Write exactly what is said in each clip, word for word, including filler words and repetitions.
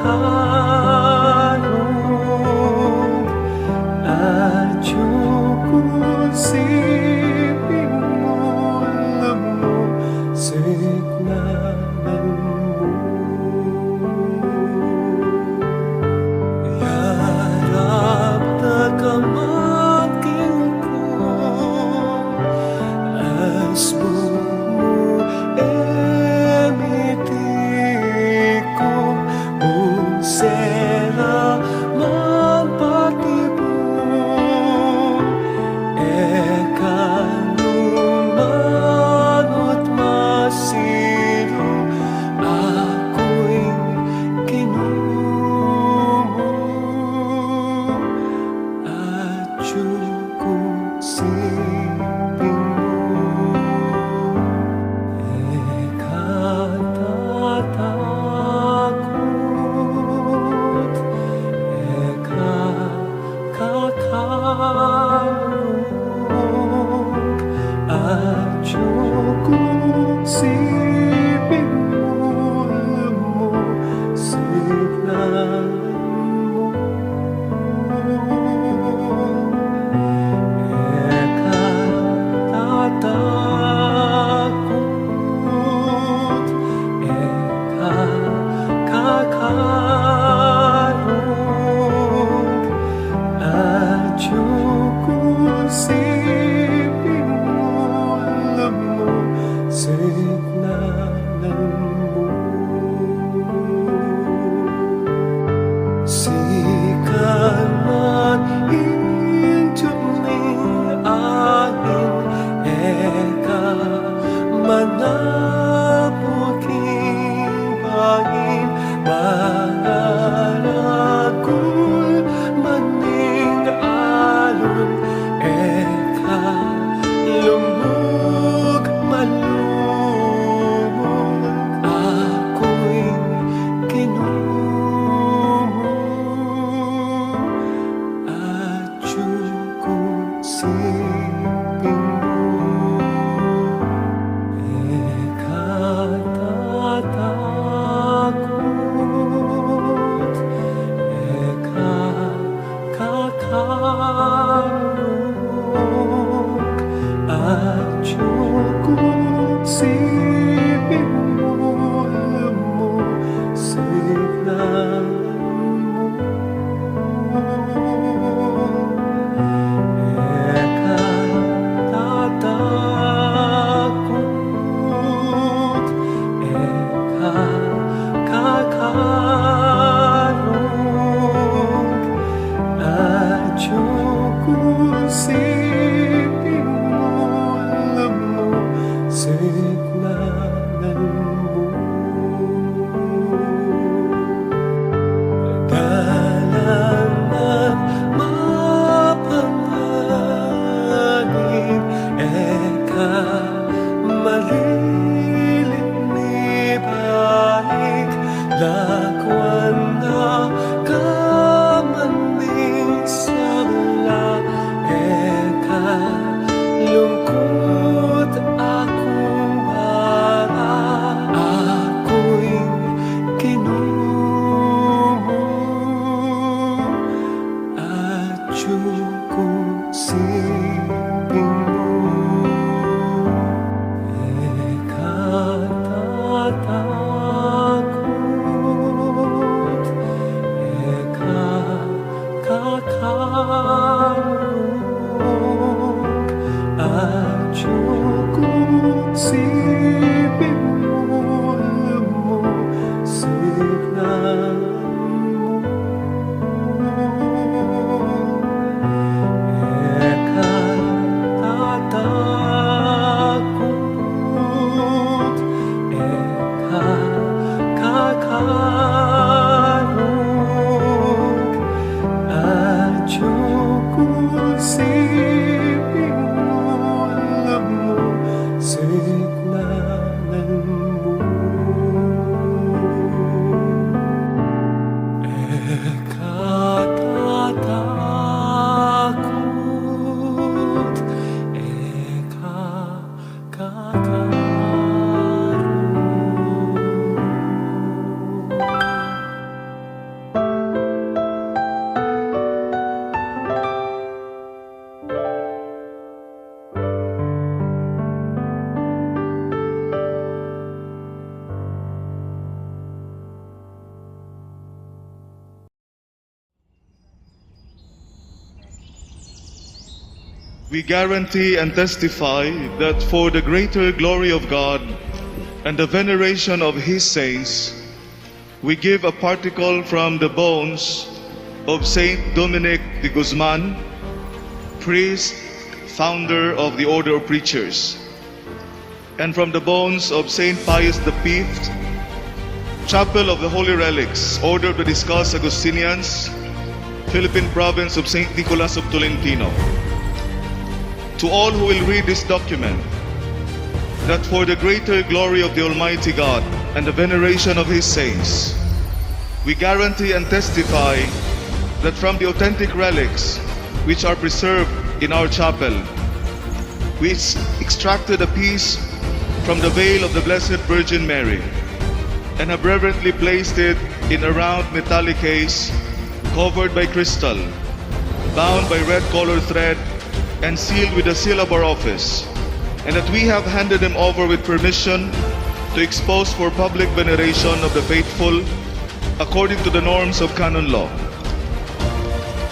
Alung atyu ku siping mulung siknanan mu. Yarap da kamat king ku, asbun mu e miti ku, bungsi We guarantee and testify that for the greater glory of God and the veneration of His saints, we give a particle from the bones of Saint Dominic de Guzman, priest, founder of the Order of Preachers, and from the bones of Saint Pius the Fifth, Chapel of the Holy Relics, Order of the Discalced Augustinians, Philippine Province of Saint Nicholas of Tolentino. To all who will read this document, that for the greater glory of the Almighty God and the veneration of His saints, we guarantee and testify that from the authentic relics which are preserved in our chapel, we ex-, extracted a piece from the veil of the Blessed Virgin Mary and have reverently placed it in a round metallic case covered by crystal, bound by red colored thread, and sealed with the seal of our office, and that we have handed them over with permission to expose for public veneration of the faithful according to the norms of canon law.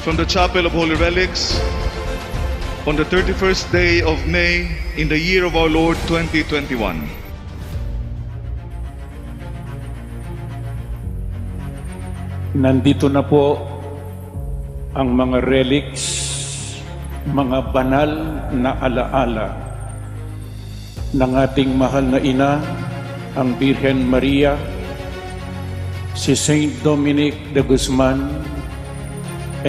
From the Chapel of Holy Relics, on the thirty-first day of May, in the year of our Lord twenty twenty-one. Nandito na po ang mga relics, mga banal na alaala ng ating mahal na ina, ang Birhen Maria, si Saint Dominic de Guzman,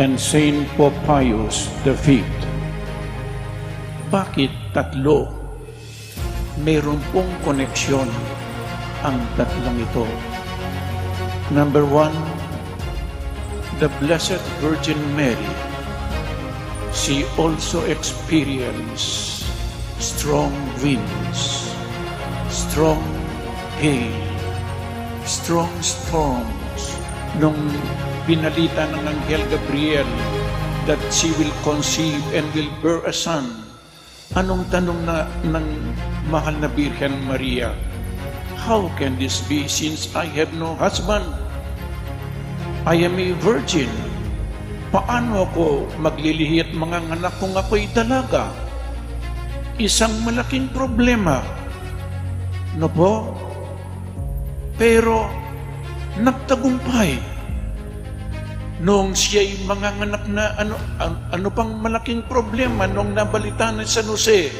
and Saint Pope Pius the Fifth. Bakit tatlo? Meron pong koneksyon ang tatlong ito. Number one, the Blessed Virgin Mary. She also experienced strong winds, strong gale, strong storms nung binalita ng Anghel Gabriel that she will conceive and will bear a son. Anong tanong na ng mahal na Birhen Maria? "How can this be, since I have no husband? I am a virgin. Paano ako maglilihi at manganganak kung ako'y dalaga?" Isang malaking problema. No po? Pero nagtagumpay. Nung siya'y manganganak na, ano, an-, ano pang malaking problema nung nabalita ni San Jose?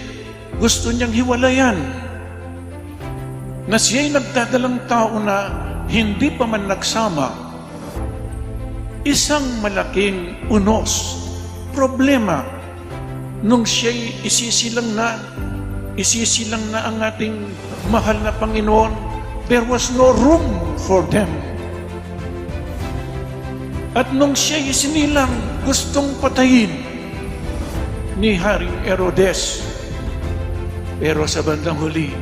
Gusto niyang hiwalayan. Na siya'y nagdadalang tao na hindi pa man nagsama. Isang malaking unos, problema. Nung siya'y isisilang na, isisilang na ang ating mahal na Panginoon, there was no room for them. At nung siya'y isinilang, gustong patayin ni Haring Herodes. Pero sa bandang huli,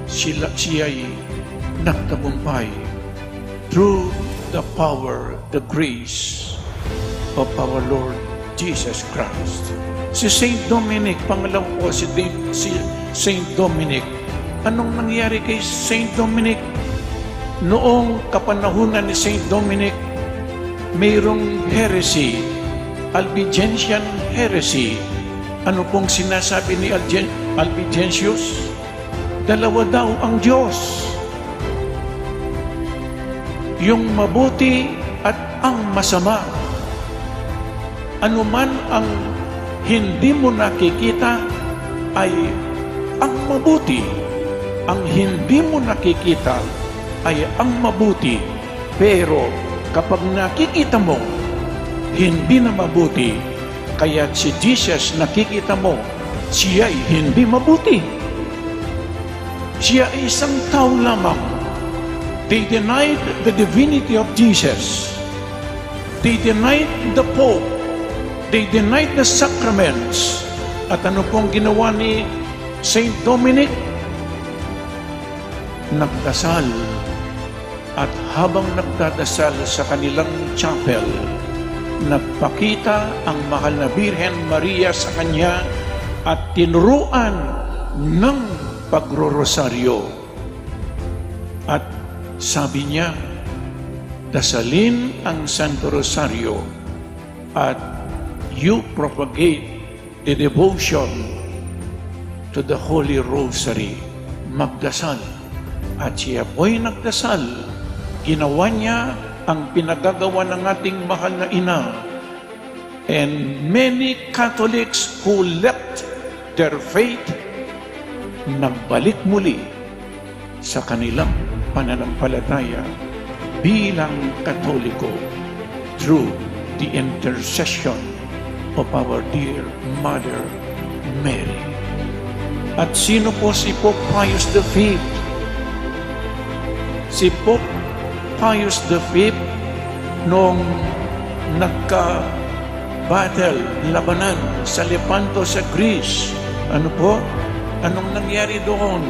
sila, siya'y nagtagumpay through the power, the grace of our Lord Jesus Christ. Si Saint Dominic, pangalawa po, si Di-, si Saint Dominic. Anong nangyari kay Saint Dominic? Noong kapanahunan ni Saint Dominic, mayroong heresy, Albigensian heresy. Ano pong sinasabi ni Algen-, Albigensius? Dalawa daw ang Diyos, yung mabuti at ang masama. Anuman ang hindi mo nakikita ay ang mabuti. Ang hindi mo nakikita ay ang mabuti. Pero kapag nakikita mo, hindi na mabuti. Kaya si Jesus, nakikita mo, siya'y hindi mabuti. Siya ay isang tao lamang. They denied the divinity of Jesus. They denied the Pope. They denied the sacraments. At ano pong ginawa ni Saint Dominic? Nagdasal. At habang nagdadasal sa kanilang chapel, nagpakita ang mahal na Birhen Maria sa kanya at tinuruan ng pagrorosaryo. At sabi niya, "Dasalin ang Santo Rosario at you propagate The devotion to the Holy Rosary, magdasal. At siya po'y nagdasal, ginawa niya ang pinagagawa ng ating mahal na ina. And many Catholics who left their faith, nagbalik muli sa kanilang pananampalataya bilang Katoliko through the intercession of our dear Mother Mary. At sino po si Pope Pius the Fifth? Si Pope Pius the Fifth, nung nagka-battle, labanan sa Lepanto sa Greece, ano po? Anong nangyari doon?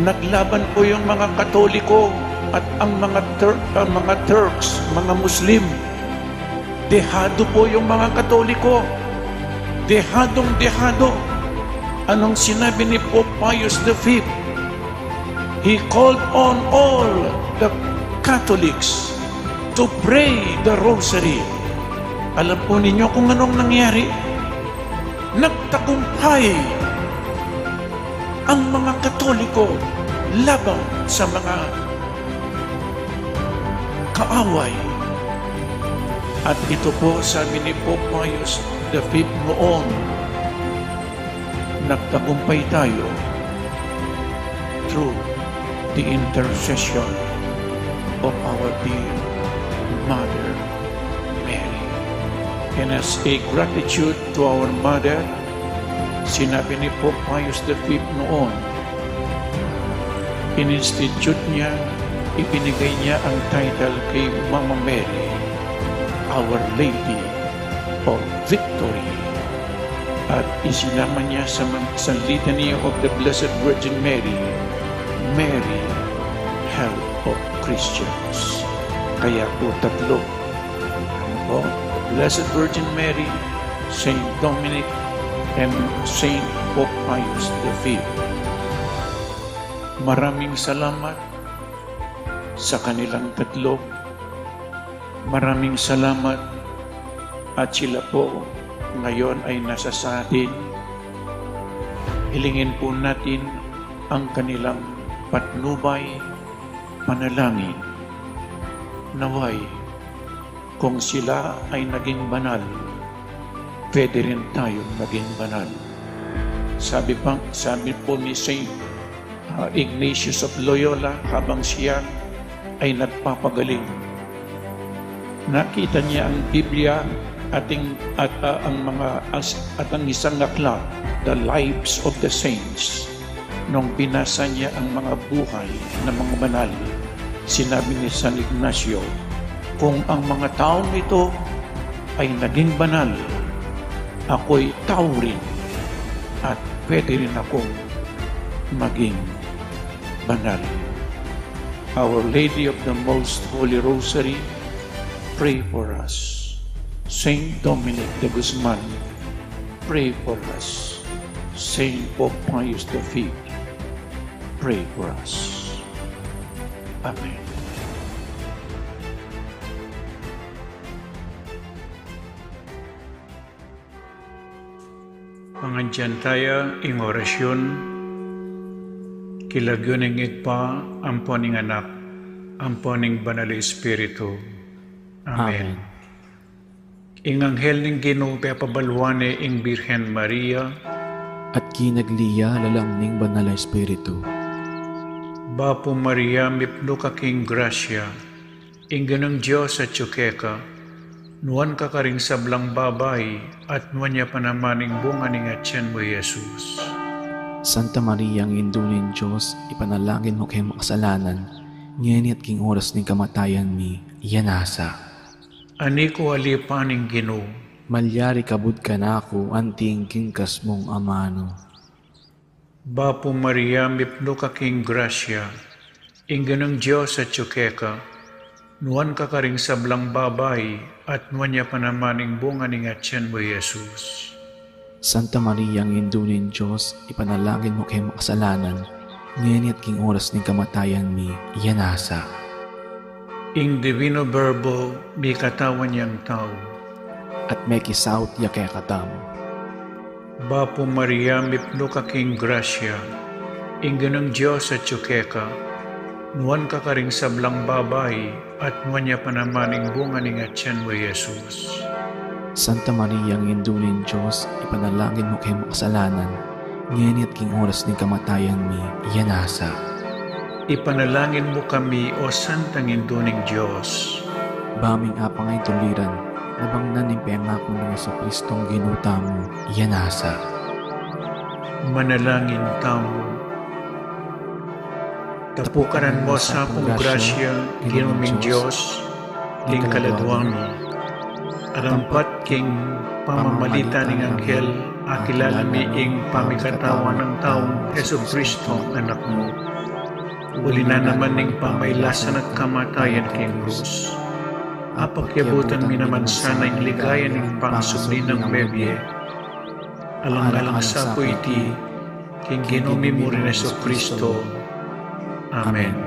Naglaban po yung mga Katoliko at ang mga Tur-, ang mga Turks, mga Muslim. Dehado po yung mga Katoliko. Dehadong dehado. Anong sinabi ni Pope Pius the Fifth? He called on all the Catholics to pray the Rosary. Alam po ninyo kung anong nangyari? Nagtagumpay ang mga Katoliko laban sa mga kaaway. At ito po, sabi ni Pope Pius the Fifth noon, nagtagumpay tayo through the intercession of our dear Mother Mary. And as a gratitude to our Mother, sinabi ni Pope Pius the Fifth noon, in-institute niya, ibinigay niya ang title kay Mama Mary, Our Lady of Victory. At isinama niya sa, man- sa Litany of the Blessed Virgin Mary, Mary, Help of Christians. Kaya po tatlo. Ano po? Blessed Virgin Mary, Saint Dominic, and Saint Pope Pius the Fifth. Maraming salamat sa kanilang tatlo. Maraming salamat at sila po ngayon ay nasa sa atin. Hilingin po natin ang kanilang patnubay, panalangin. Naway, kung sila ay naging banal, pwede rin tayong maging banal. Sabi pa, sabi po ni Saint, ah, Ignatius of Loyola, habang siya ay nagpapagaling, nakita niya ang Biblia at ang, at, ah, ang mga as-, at ang isang aklat, The Lives of the Saints. Nung binasa niya ang mga buhay ng mga banal, sinabi ni San Ignacio, "Kung ang mga taong ito ay naging banal, ako'y tao rin at pwede rin akong maging banal." Our Lady of the Most Holy Rosary, pray for us. Saint Dominic de Guzman, pray for us. Saint Pope Pius the Fifth, pray for us. Amen. Pangadyan taya ing orasyun. King lagyu ning Ibpa, ampo ning Anak, ampo ning Banal a Espiritu. Amen. Amen. Ing anghel ning Ginu pepabaluan ne ing Birhen Maria. At kinagli ya lalam ning Banal a Espiritu. Bapu Maria, mipnu ka king grasya, ing Ginung Dios atyu keka, nuan ka karing sablang babai, at nuan ya pa naman ing bunga ning atyan mu, i Jesus. Santa Maria, Indu ning Dios, ipanalangin mu keng makasalanan, ngeni at king oras ning kamatayan mi. Amen. Anak ku, alipan ning Ginu. Malyari kabud kanaku anting king kas mung amanu. Bapu Maria, mipnu ka king grasya, ing Ginung Dios atyu keka, nuan ka karing sablang babai, at nuan ya pa naman ing bunga ning atyan mu, i Jesus. Santa Maria, Indu ning Dios, ipanalangin mu keng makasalanan, ngeni at king oras ning kamatayan mi. Amen. Ing Divino Verbo, mikatawan yang tau. At mekisaut ya kekatamu. Bapu Maria, mipnu ka king grasya, ing Ginung Dios atyu keka, nuan ka karing sablang babai, at nuan ya pa naman ing bunga ning atyan mu, Jesus. Santa Maria, Indu ning Dios, ipanalangin mu keng makasalanan, ngeni at king oras ning kamatayan mi. Amen. Ipanalangin mu kami, O Santang Indu ning Dios. Ba ming apang ay tuliran, nabangnan ning pengaku nang Jesucristong Ginu tamu. Amen. Manalangin tamu. Tapukanan mu sa pung grasya, Ginu ming Dios, king kaladwa mi. Arampat king pamamagitan ning anghel, akilala mi ing pamikatawan nang taung Jesucristo, Anak mu. Uli na naman ning pamailasan at kamatayan king krus, apakyabutan mi naman sana ing ligaya ning pangasubli nang mebie. Alang-alang sa pu iti, king Ginu mi mu ring Jesucristo. Amen.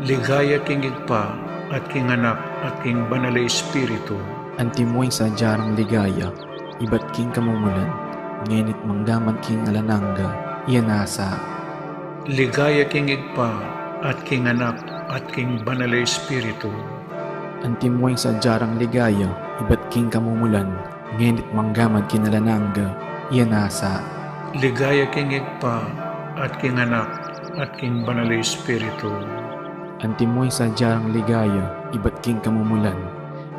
Ligaya king Ibpa, at king Anak, at king Banal a Espiritu. Antimo ing sadya rang ligaya, ibat king kamumulan, ngeni't manggaman king alang angga. Amen. Ligaya king Ibpa, at king Anak, at king Banal a Espiritu. Antimo ing sadya rang ligaya, ibat king kamumulan, ngeni't manggaman king alang angga. Amen. Ligaya king Ibpa, at king Anak, at king Banal a Espiritu. Antimo ing sadya rang ligaya, ibat king kamumulan,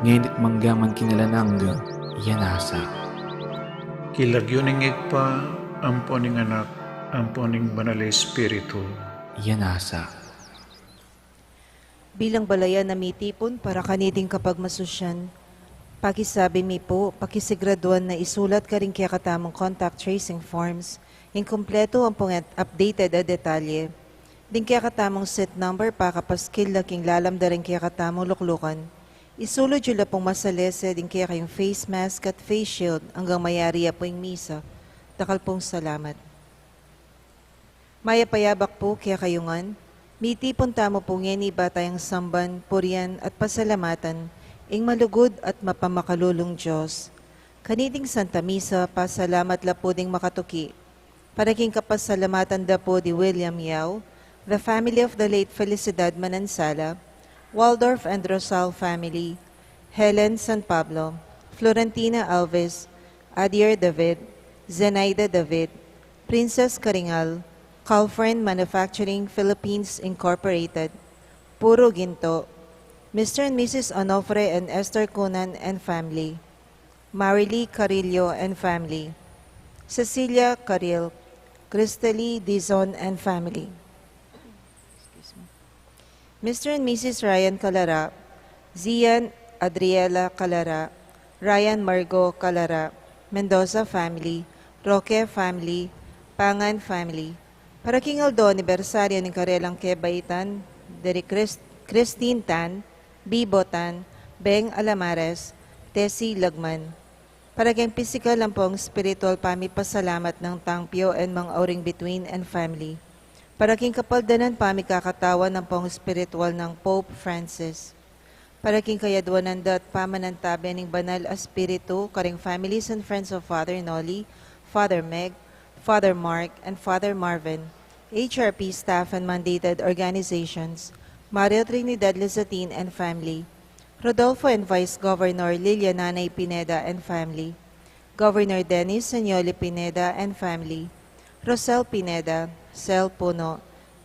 ngeni't manggaman king alang angga. Amen. King lagyu ning Ibpa, ampo ning Anak, ampo ning Banal a Espiritu. Amen. Bilang balayan a mitipun para kaniting kapagmasusyan, pakisabi mi pu, pakisiguraduan na isulat karing kekatamung contact tracing forms ing kumpletu ampong updated a detalye ding kekatamung seat number pakapaskil da king lalam da ring kekatamung luklukan. Isulud yu la pung masalese ding kekayung face mask at face shield anggang mayari ya pu ing misa. Dakal pung salamat. Mayap a yabak pu kekayu ngan. Mitipun tamu pu ngeni ba tayang samban, purian, at pasalamatan ing malugud at mapamakalulung Dios. Kaniting Santa Misa, pasalamat la pu ding makatuki para king kapasalamatan da pu di William Yao, the family of the late Felicidad Manansala, Waldorf and Rosal family, Helen San Pablo, Florentina Alves, Adier David, Zenaida David, Princess Karingal, Calfriend Manufacturing Philippines Incorporated, Puro Ginto, Mister and Missus Onofre and Esther Cunan and family, Marilee Carrillo and family, Cecilia Caril, Cristally Dizon and family. Excuse me. Mister and Missus Ryan Calara, Zian Adriela Calara, Ryan Margo Calara, Mendoza family, Roque family, Pangan family. Para king aldo anibersaryo ning karelang kebaitan, deri Chris-, Christine Tan, Bibo Tan, Beng Alamares, Tessie Lagman. Para king pisikal ampong espiritual pamipasalamat nang Tangpio and Mang Auring Bituin and family. Para king kapaldanan pamikakatawan ampong espiritual nang Pope Francis. Para king kayadwanan da at pamanantabe ning Banal a Espiritu, karing families and friends of Father Noli, Father Meg, Father Mark, and Father Marvin, H R P staff and mandated organizations, Mario Trinidad Lizatin and family, Rodolfo and Vice Governor Lilia Nanay Pineda and family, Governor Dennis Senioli Pineda and family, Rosel Pineda, Sel Puno,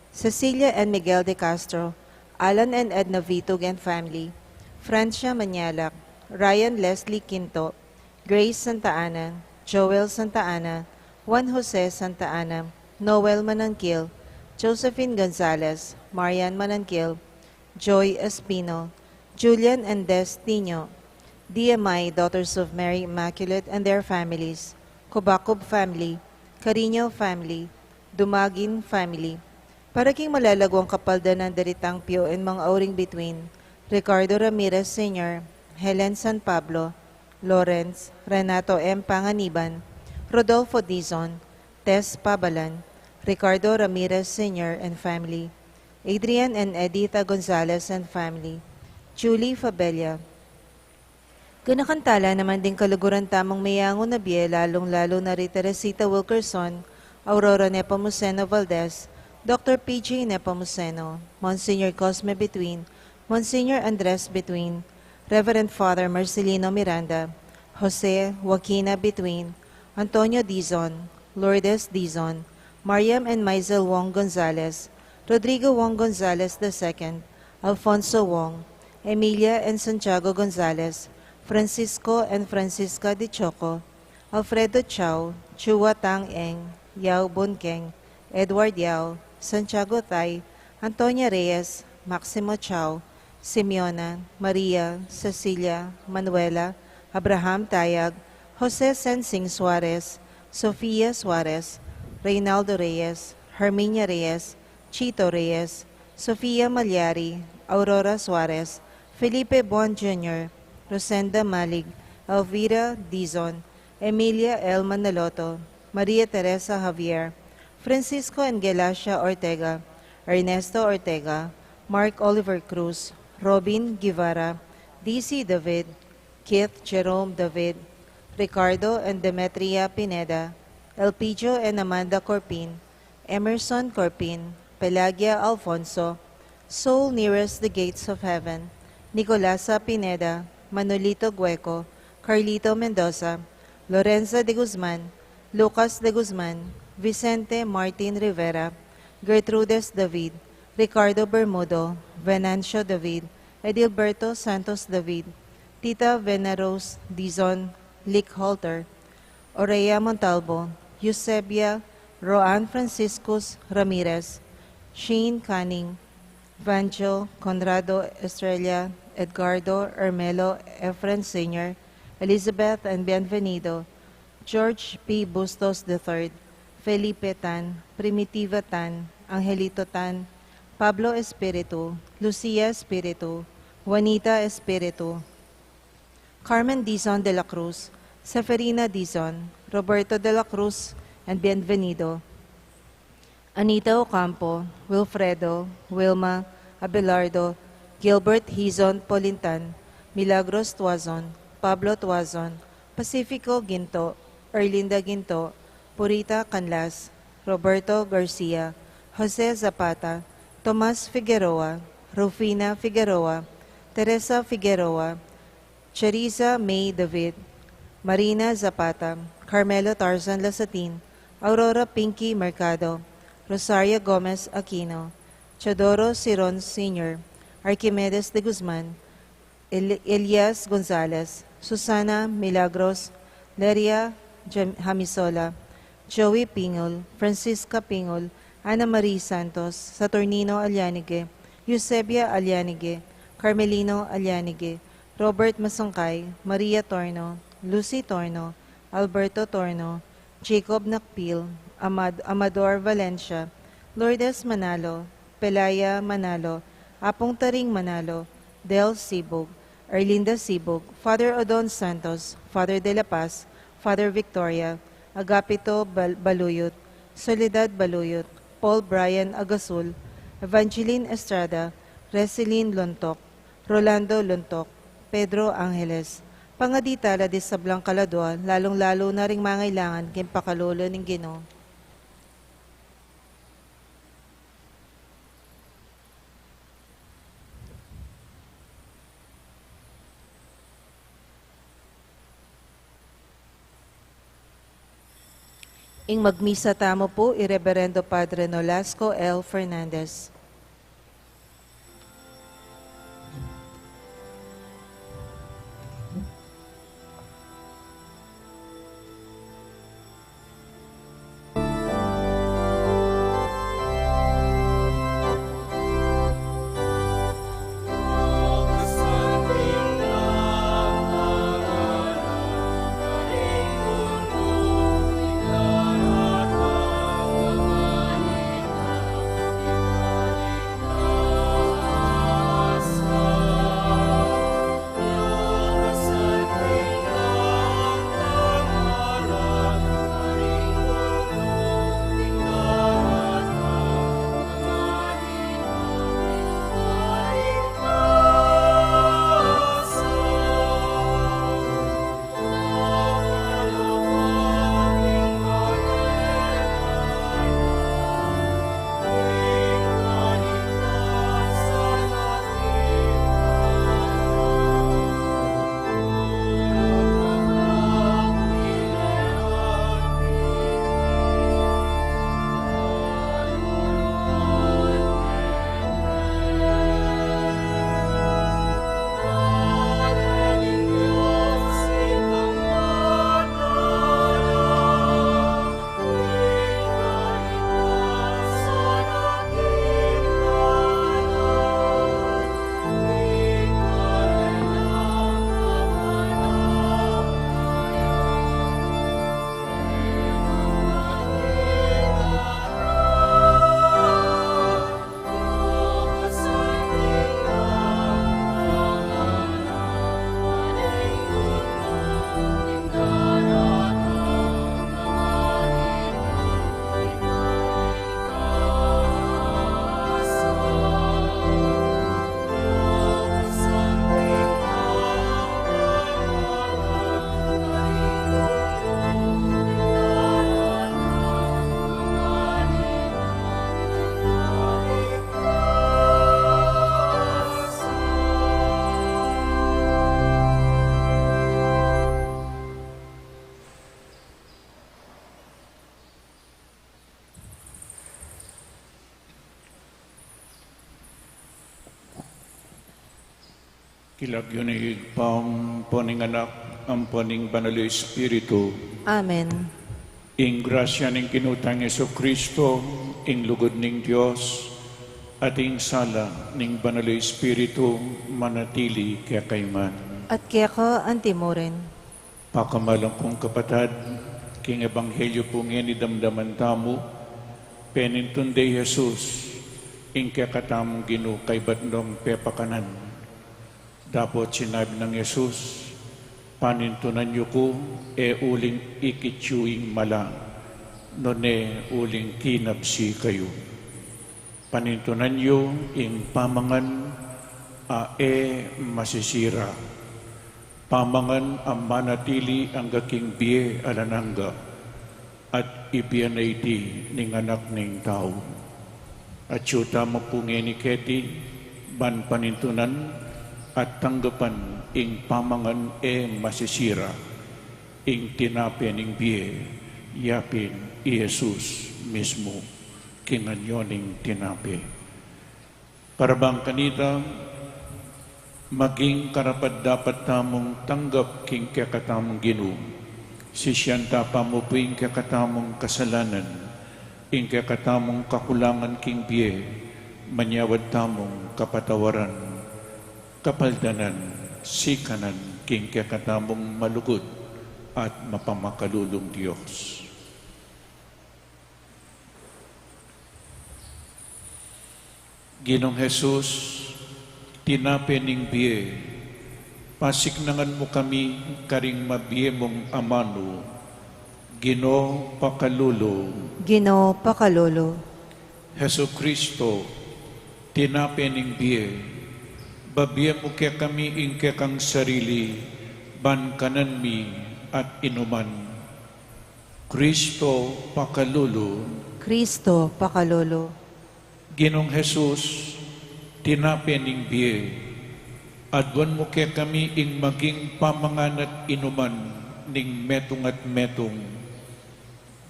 Cecilia and Miguel de Castro, Alan and Edna Vitug and family, Francia Manyalak, Ryan Leslie Quinto, Grace Santa Ana, Joel Santa Ana, Juan Jose Santa Ana, Noel Manangkil, Josephine Gonzalez, Marian Manangkil, Joy Espino, Julian and Des Tino, D M I, Daughters of Mary Immaculate and their families, Kubakub family, Carino family, Dumagin family. Para king malalaguang kapaldanan da ri Tangpio and Mang Auring Bituin, Ricardo Ramirez Senior, Helen San Pablo, Lawrence, Renato M. Panganiban, Rodolfo Dizon, Tess Pabalan, Ricardo Ramirez Senior and family, Adrian and Edita Gonzalez and family, Julie Fabella, Ganakan tala naman ding kaluguran tamung meyangu na bie, lalung-lalu na ri Teresita Wilkerson, Aurora Nepomuceno Valdez, Doktor P J Nepomuceno, Monsignor Cosme Between, Monsignor Andres Between, Reverend Father Marcelino Miranda, Jose Joaquina Between, Antonio Dizon, Lourdes Dizon, Mariam and Maisel Wong Gonzalez, Rodrigo Wong Gonzalez the second, Alfonso Wong, Emilia and Santiago Gonzalez, Francisco and Francisca de Choco, Alfredo Chao, Chua Tang Eng, Yao Bun Keng, Edward Yao, Santiago Tai, Antonia Reyes, Maximo Chao, Simeona, Maria, Cecilia, Manuela, Abraham Tayag, Jose Sensing Suarez, Sofia Suarez, Reynaldo Reyes, Herminia Reyes, Chito Reyes, Sofia Malyari, Aurora Suarez, Felipe Buan Junior, Rosenda Malig, Elvira Dizon, Emilia L. Manaloto, Maria Teresa Javier, Francisco and Gelacia Ortega, Ernesto Ortega, Mark Oliver Cruz, Robin Guevara, D C David, Keith Jerome David, Ricardo and Demetria Pineda, Elpidio and Amanda Corpin, Emerson Corpin, Pelagia Alfonso, Soul Nearest the Gates of Heaven, Nicolasa Pineda, Manolito Gueco, Carlito Mendoza, Lorenza de Guzman, Lucas de Guzman, Vicente Martin Rivera, Gertrudes David, Ricardo Bermudo, Venancio David, Edilberto Santos David, Tita Venarose Dizon Lickhalter, Orea Montalvo, Eusebia Roan Franciscus Ramirez, Shane Canning, Vancho Conrado Estrella, Edgardo Ermelo Efren Senior, Elizabeth and Bienvenido, George P. Bustos the third, Felipe Tan, Primitiva Tan, Angelito Tan, Pablo Espiritu, Lucia Espiritu, Juanita Espiritu, Carmen Dizon de la Cruz, Seferina Dizon, Roberto de la Cruz, and Bienvenido, Anita Ocampo, Wilfredo, Wilma, Abelardo, Gilbert Hizon Polintan, Milagros Tuazon, Pablo Tuazon, Pacifico Ginto, Erlinda Ginto, Purita Canlas, Roberto Garcia, Jose Zapata, Tomas Figueroa, Rufina Figueroa, Teresa Figueroa, Cheriza May David, Marina Zapata, Carmelo Tarzan Lasatin, Aurora Pinky Mercado, Rosaria Gomez Aquino, Teodoro Ciron Senior, Archimedes de Guzman, El-, Elias Gonzalez, Susana Milagros, Leria Jam-, Hamisola, Joey Pingul, Francisca Pingul, Ana Marie Santos, Saturnino Alianige, Eusebia Alianige, Carmelino Alianige, Robert Masangkay, Maria Torno, Lucy Torno, Alberto Torno, Jacob Nakpil, Amad-, Amador Valencia, Lourdes Manalo, Pelaya Manalo, Apung Taring Manalo, Del Sibug, Erlinda Sibug, Father Odon Santos, Father de la Paz, Father Victoria, Agapito Bal-, Baluyot, Soledad Baluyot, Paul Brian Agasul, Evangeline Estrada, Resilin Lontok, Rolando Lontok, Pedro Angeles. Pangadi tala di sablang kaladua, lalung-lalu na ring mangailangan king pakalulu ning Ginu. Ing magmisa tamu pu i Reberendo Padre Nolasco L. Fernandez. King lagyu ning Ibpa, ampo ning Anak, ampo ning Banal a Espiritu. Amen. Ing grasya ning Ginu tang Jesucristo, ing lugud ning Dios, at ing sala ning Banal a Espiritu manatili kekayu ngan. At keka antimurin. Pakamalan kung kapatad, king ebanghelyo pu ngeni damdaman tamu, penintun de i Jesus ing kekatamung Ginu kaybat nong pepakanan. Dapot sinabi nang Jesus, "Panintunan yu ku, e uling ikit yu ing mala, nune uling kinabsi kayu. Panintunan yu ing pamangan a e masisira, pamangan a manatili angga king bie alang angga, at ibie na iti ning Anak ning Tau." Atyu tamu pu ngeni keti, ban panintunan at tanggapan ing pamangan e masisira, ing tinape ning bie, yapin i Jesus mismu, king anyo ning tinape. Para bang kanita, maging karapat-dapat tamung tanggap king kekatamung Ginu, sisian ta pa mu pu ing kekatamung kasalanan, ing kekatamung kakulangan king bie, manyawad tamung kapatawaran, kapaldanan, sikanan king kekatamung malugud at mapamakalulung Dios. Ginung Jesus, tinape ning bie, pasiknangan mu kami karing mabie mung amanu. Ginu, pakalulu. Ginu, pakalulu. Jesucristo, tinape ning bie, babie mu kekami ing kekang sarili, ban kanan mi at inuman. Cristo, pakalulu. Cristo, pakalulu. Ginung Jesus, tinape ning bie, aduan mu kekami ing maging pamangan at inuman ning metung at metung.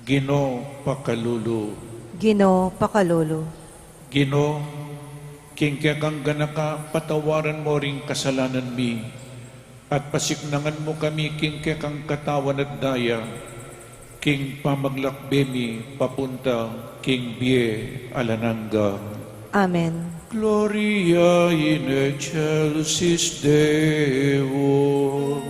Ginu, pakalulu. Ginu, pakalulu. Ginu, king kekang ganaka patawaran mu ring kasalanan mi, at pasiknangan mu kami king kekang katawan at daya, king pamaglakbe mi papunta king bie alang angga. Amen. Gloria in excelsis Deo.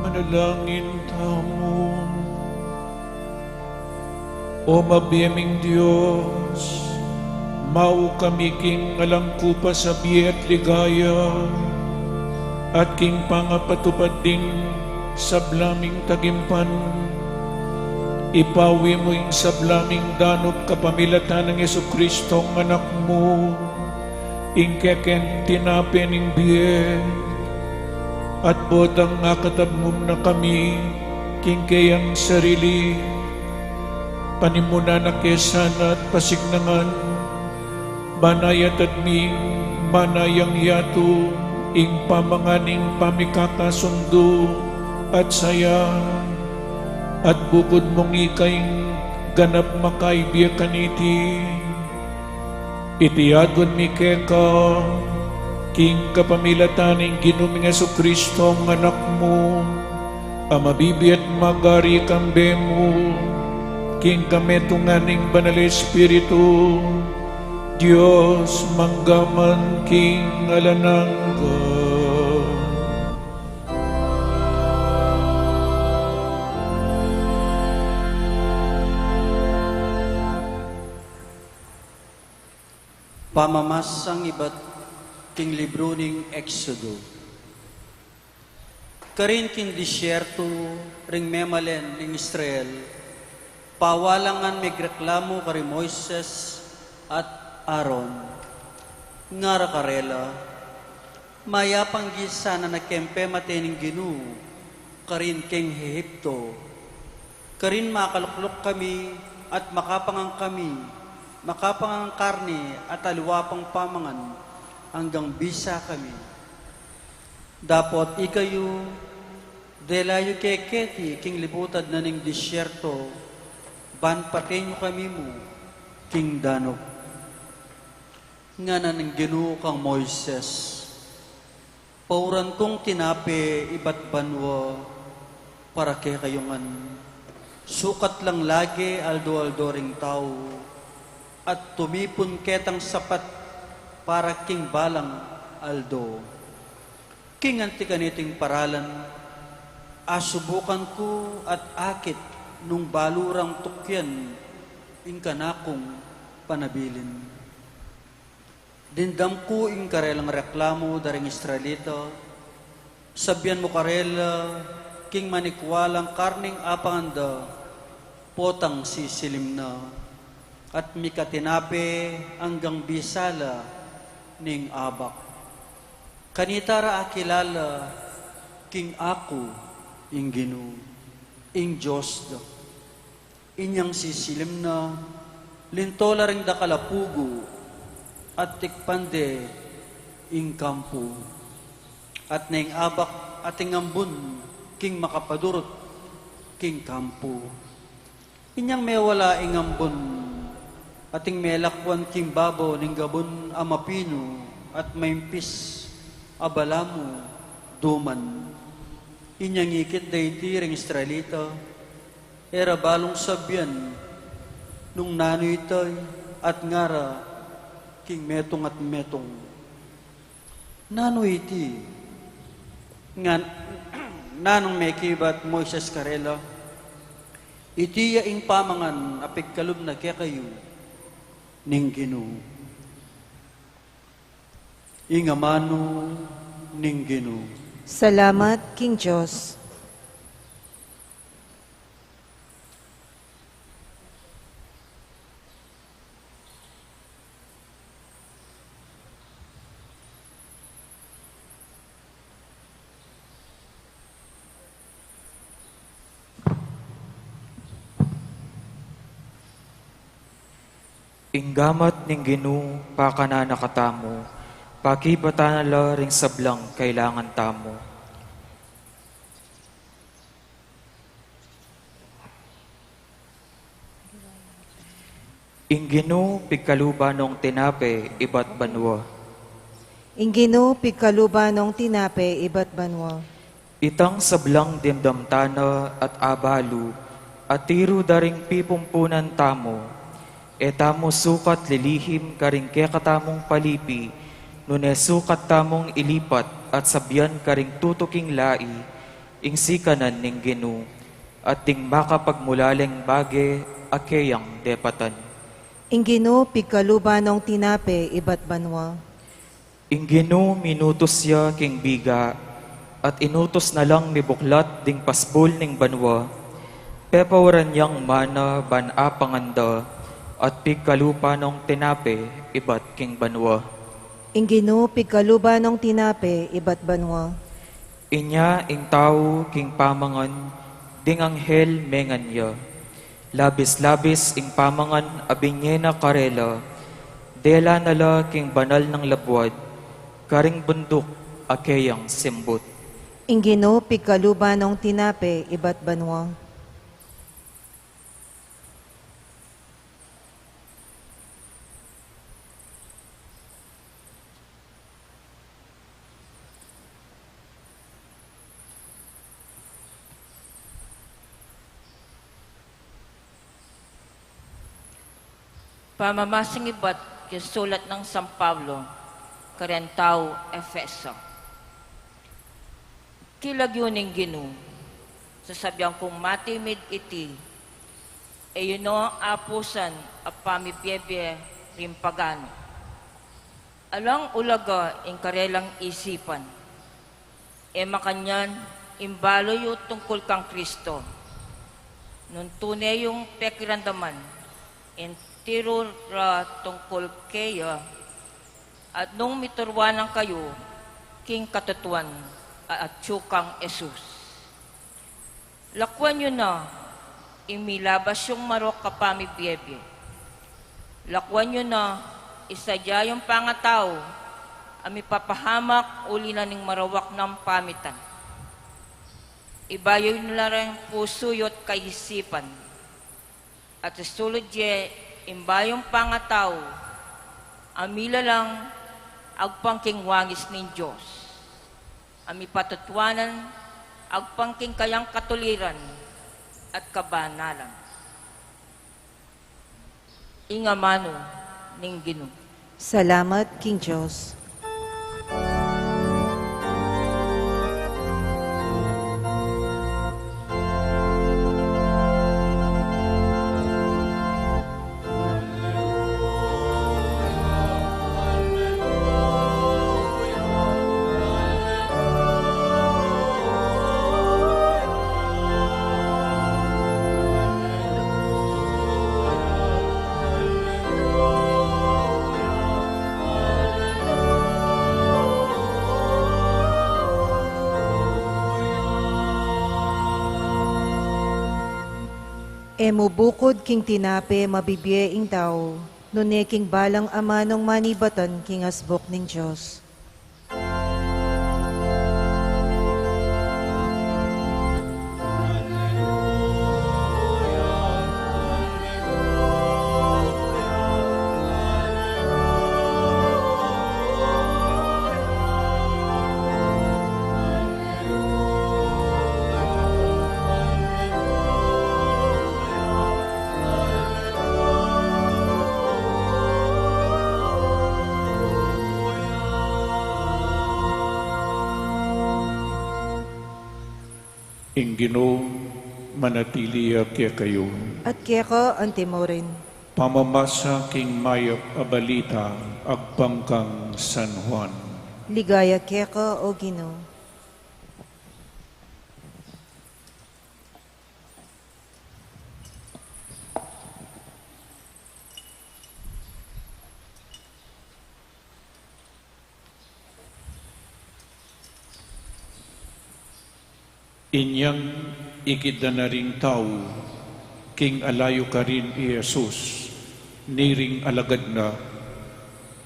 Manalangin tamu. O mabie ming Dios, mau kami king alang kupas a bie at ligaya, at king pangapatupad ding sabla ming tagimpan, ipawi mu ing sabla ming danup kapamilatan nang Jesucristong Anak mu, ing kekeng tinape ning bie, at botang akatab mu na kami king keyang sarili, panimunan na ke sana at pasignangan, ban ayatad mi manayang yatu ing pamangan ning pamikakasundu at saya, at bukud mung ika ing ganap makaibie kaniti. Iti aduan mi keka, king kapamilatan ning Ginu ming Jesucristong Anak mu, a mabibie at magari kambe mu, king kametungan ning Banal Espiritu, Dios, mangga man king alang angga. Pamamasang ibat king libru ning Exodo. Karin king disyerto, ring memalen ning Israel, pawalangan megreklamu kari Moises at Aaron. Ngara karela, mayap anggi sana na keng pemate ning Ginu karin keng Ehipto. Karin makalukluk kami at makapangan kami, makapangan karne at aliwa pang pamangan anggang bisa kami. Dapot ikayu, dela yu ke keti king libutad na ning disyerto, ban paten yu kami mu king danup. Ngana ning Ginu kang Moises, pauran kung tinape ibat banua para kekayu ngan. Sukat lang lage aldo-aldo ring tau, at tumipun ketang sapat para king balang aldo. King anti kaniting paralan, asubukan ku at akit nung balu rang tukyan ing kanakung panabilin. Dimdam ku ing karelang reklamu da ring Israelita, sabian mu karela, king manikwa lang karning apangan da, potang sisilim na, at mika tinape anggang bisa la ning abak. Kanita ra akilala king aku ing Ginu, ing Dios da. Inyang sisilim na, linto la ring dakal a pugu, at tikpan de ing kampu. At neng abak ating ambun king makapadurut king kampu. Inyang mewala ing ambun, ating melakwan king babo ning gabun a mapinu at maimpis a balamu duman. Inyang ikit da iti ring Israelita, e ra balung sabian nung nanu iti at ngara king metung at metung, "Nanu iti?" Ngan, nanung mekibat Moises karela, "Iti ya ing pamangan a pigkalub na kekayu ning Ginu." Ing amanu ning Ginu. Salamat king Dios. Ing gamat ning Ginu pakanan na katamu, pakibatan na la ring sablang kailangan tamu. Ing Ginu pigkaluban nong tinape ibat banua. Ing Ginu pigkaluban nong tinape ibat banua. Itang sablang dimdam tana at abalu, at tiru da ring pipumpunan tamu. E tamu sukat lilihim karing kekatamung palipi, nune sukat tamung ilipat at sabian karing tutuking lai, Ing sikanan ning Ginu, at ding makapagmulaling bage a keyang depatan. Ing Ginu pigkaluban nong tinape ibat banua. Ing Ginu minutus ya king biga, at inutus na lang mibuklat ding pasbul ning banua. Pepawaran yang mana ban apangan da, at pigkaluban nong tinape ibat king banua. Ing Ginu pigkaluban nong tinape ibat banua. Inya ing tau king pamangan, ding anghel mengan ya. Labis-labis ing pamangan a binye na karela, dela na la king banal nang labuad, karing bunduk a keyang simbut. Ing Ginu pigkaluban nong tinape ibat banua. Pamamasang ibat king sulat nang San Pablo kareng tau Efeso. Kilagyu ning Ginu, sasabian kung matimid iti, e yu no apusan a pamibiebie ring paganu. Alang ulaga ing karelang isipan. E makanyan ing balu yu tungkul kang Kristo. Nung tune yung pekiramdaman ing tiru ra tungkul keya, at nung mituruan na kayu king katutuan a atyu kang Jesus. Lakuan yu na ing milabas yung marok a pamibiebie. Lakuan yu na ing sadya yung pangatau a mipapahamak uli na ning marawak nang pamitan. Ibayu yu na la ring pusu yu't kaisipan. At isulud ye ing bayung pangatau a milalang agpang king wangis ning Dios, a mipatutuanan agpang king kayang katuliran at kabanalan. Ing amanu ning Ginu. Salamat king Dios. E mu bukud king tinape mabibie ing tau, nune king balang amanung manibatan king asbuk ning Dios. Ing Ginu manatili ya kekayu. At keka antimurin. Pamamasa king mayap a balita agpang kang San Juan. Ligaya keka, O Ginu. Inyang ikit da na ring tau king alayu karin i Jesus, ni ring alagad na,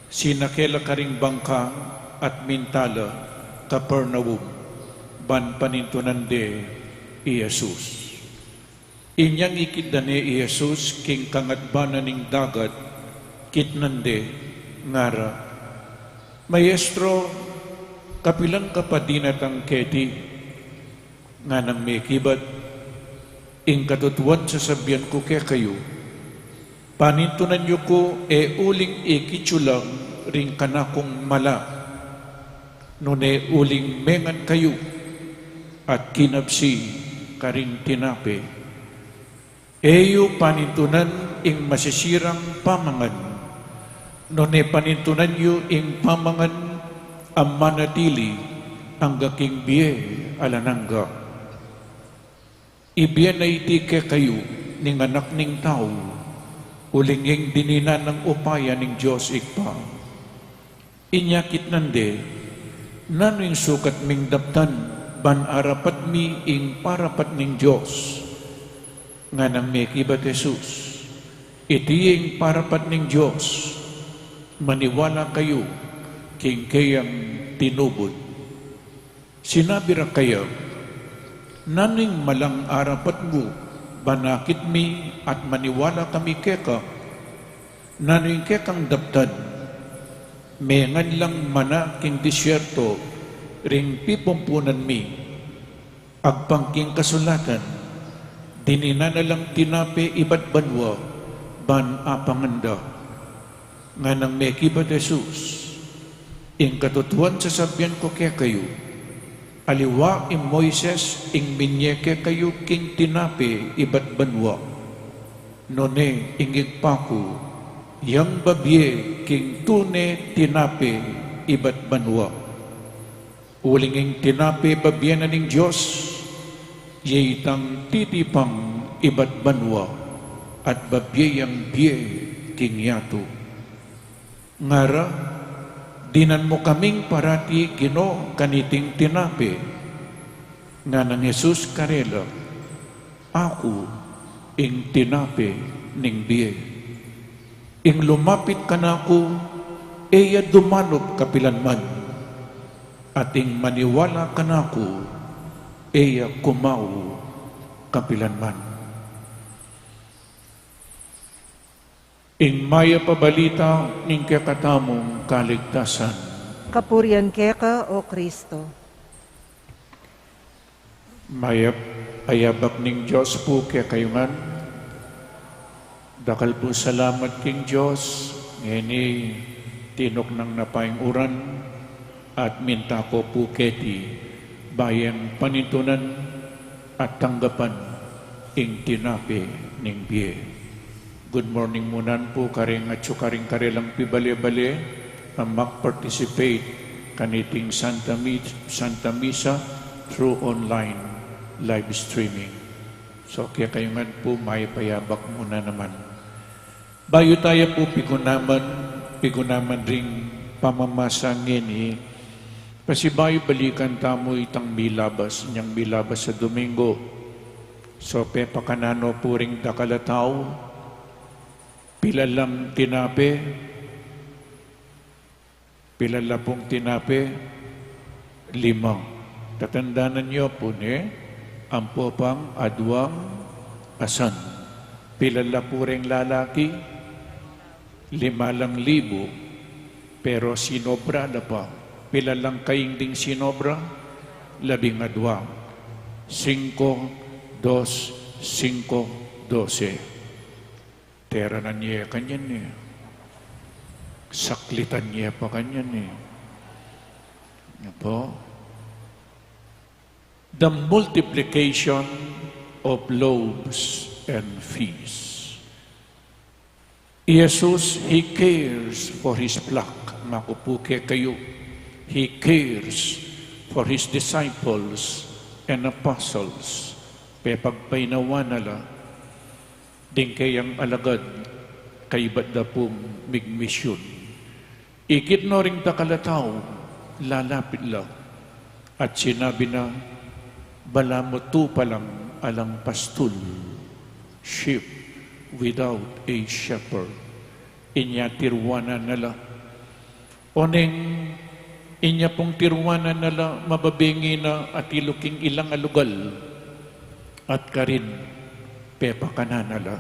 sinake la karing bangka at minta la Capernaum, ban panintunan de i Jesus. Inyang ikit da ne i Jesus king kangatbanan ning dagat, kitnan de, ngara, Maestro, kapilan ka pa dinatang keti? Nganang mekibat, Ing katutuan sasabian ku kekayu, panintunan yu ku e uling ikit yu lang ring kanakung mala, nune uling mengan kayu, at kinabsi karing tinape. E yu panintunan ing masisirang pamangan, nune panintunan yu ing pamangan a manatili angga king bie alang angga. Ibie na iti kekayu ning Anak ning Tau, uling ing dininan nang upaya ning Dios Ibpa. Inya kitnan de, nanu ing sukat ming daptan ban arapat mi ing parapat ning Dios? Nganang mekibat Jesus, iti ing parapat ning Dios, maniwala kayu king keyang tinubud. Sinabi ra kaya, nanu ing malang arapat mu ban akit mi at maniwala kami keka? Nanu ing kekang daptan? Mengan lang mana king disyerto ring pipumpunan mi. Agpang king kasulatan, dininan na lang tinape ibat banua ban apangan da. Nganang mekibat Jesus, ing katutuan sasabian ku kekayu, aliwa i Moises ing minye kekayu king tinape ibat banua, nune ing Ibpa ku yang babie king tune tinape ibat banua. Uling ing tinape babie na ning Dios, ya itang titipang ibat banua at babie yang bie king yatu. Ngara, dinan mu kaming parati, Ginu, kaniting tinape. Nganang Jesus karela, aku ing tinape ning bie. Ing lumapit kanaku, e ya dumanup kapilanman, at ing maniwala kanaku, e ya kumau kapilanman. Ing mayap a balita ning kekatamung kaligtasan. Kapurian keka, O Kristo. Mayap a yabak ning Dios pu kekayu ngan. Dakal pu salamat king Dios, ngeni tinuknang na pa ing uran, at minta ko pu keti, ba yang panintunan at tanggapan ing tinape ning bie. Good morning mu naman pu karing atyu karing karelang pibale-bale a mag-participate kaniting Santa Mi-, Santa Misa through online live streaming. So, kekayu ngan pu, mayap a yabak mu na naman. Bayu taya pu pigunaman, pigunaman ring pamamasa ngeni, pasibayu balikan tamu itang milabas, inyang milabas a Domingo. So, pepakanan no pu ring dakal a tau, pila lang tinape, pila la pung tinape? Lima. Tatandanan yu pu ne, ampo pang aduang asan. Pila la pu reng lalaki? Lima lang libu. Pero sinobra la pa. Pila lang kaing ding sinobra? Labing adua. Singko, dos, singko, dose. Teranan ye kanyan e. Saklitan ye pa kanyan e. Apo? The multiplication of loaves and fish. Jesus, He cares for His flock. Maku pu kekayu, He cares for His disciples and apostles. Pepagpainawa na la ding keyang alagad kaybat da pung migmisyun. Ikit no ring dakal a tau, lalapit la. At sinabi na, balamu tu palang alang pastul, sheep without a shepherd. Inya tiruanan na la. Oneng, inya pung tiruanan na la, mababengi na atilu king ilang a lugal, at karin pepakanan na la.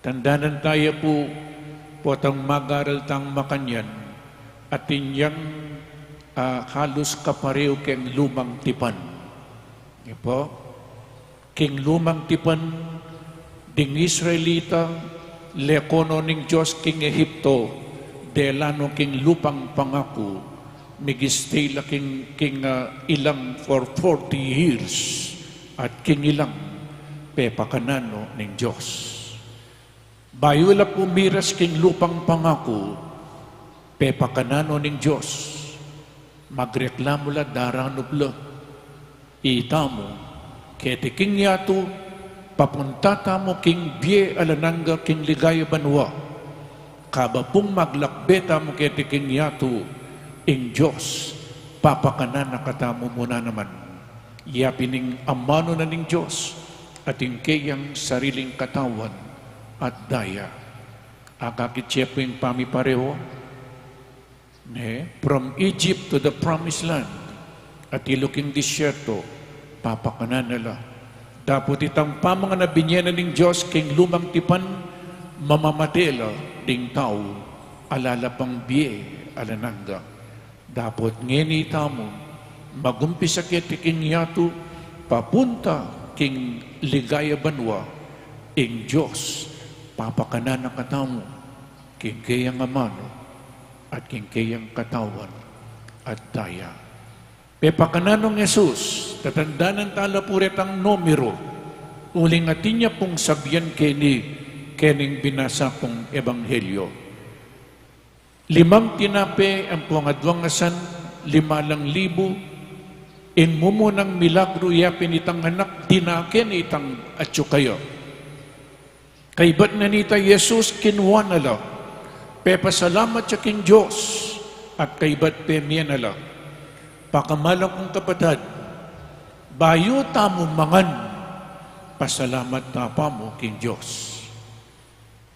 Tandanan taya pu, potang mag-aral tang makanyan, atin yang, ah, halus kaparehu keng lumang tipan. Ipo? King lumang tipan, ding Israelita, lekon no ning Dios king Ehipto, dela no king lupang pangaku, Mig-stay la king, king, ah, ilang for forty years, at king ilang pepakanan no ning Dios. Bayu la pu miras king lupang pangaku, pepakanan no ning Dios. Magreklamu la, daranup la. Itamu, keti king yatu, papunta tamu king bie alang angga, king ligaya banua. Kabang pung maglakbe tamu keti king yatu, ing Dios papakanan na katamu mu naman. Ya pin ing amanu na ning Dios, at ing keyang sariling katawan at daya. Akakit ye pu ing pamipareho? Ne, from Egypt to the promised land. At ilu king disyerto, papakanan na la. Dapot itang pamangan a binie na ning Dios king lumang tipan, mamamate la ding tau, ala la pang bie alang angga. Dapot ngeni itamu, magumpisa keti king yatu, papunta king ligaya banua, ing Dios papakanan na katamu king keyang amanu at king keyang katawan at daya. Pepakanan nong Jesus, tatandanan ta la pu retang numero, uling atin ya pung sabian keni, kening binasa kung ebanghelyo. Limang tinape ampong adwang asan, lima lang libu, ing mumunang milagru ya pin itang anak, dinake na itang atyu kaya. Kaybat na nita i Jesus, kinua na la, pepasalamat ya king Dios, at kaybat pemie na la. Pakamalan kung kapatad, bayu tamu mangan, pasalamat ta pa mu king Dios.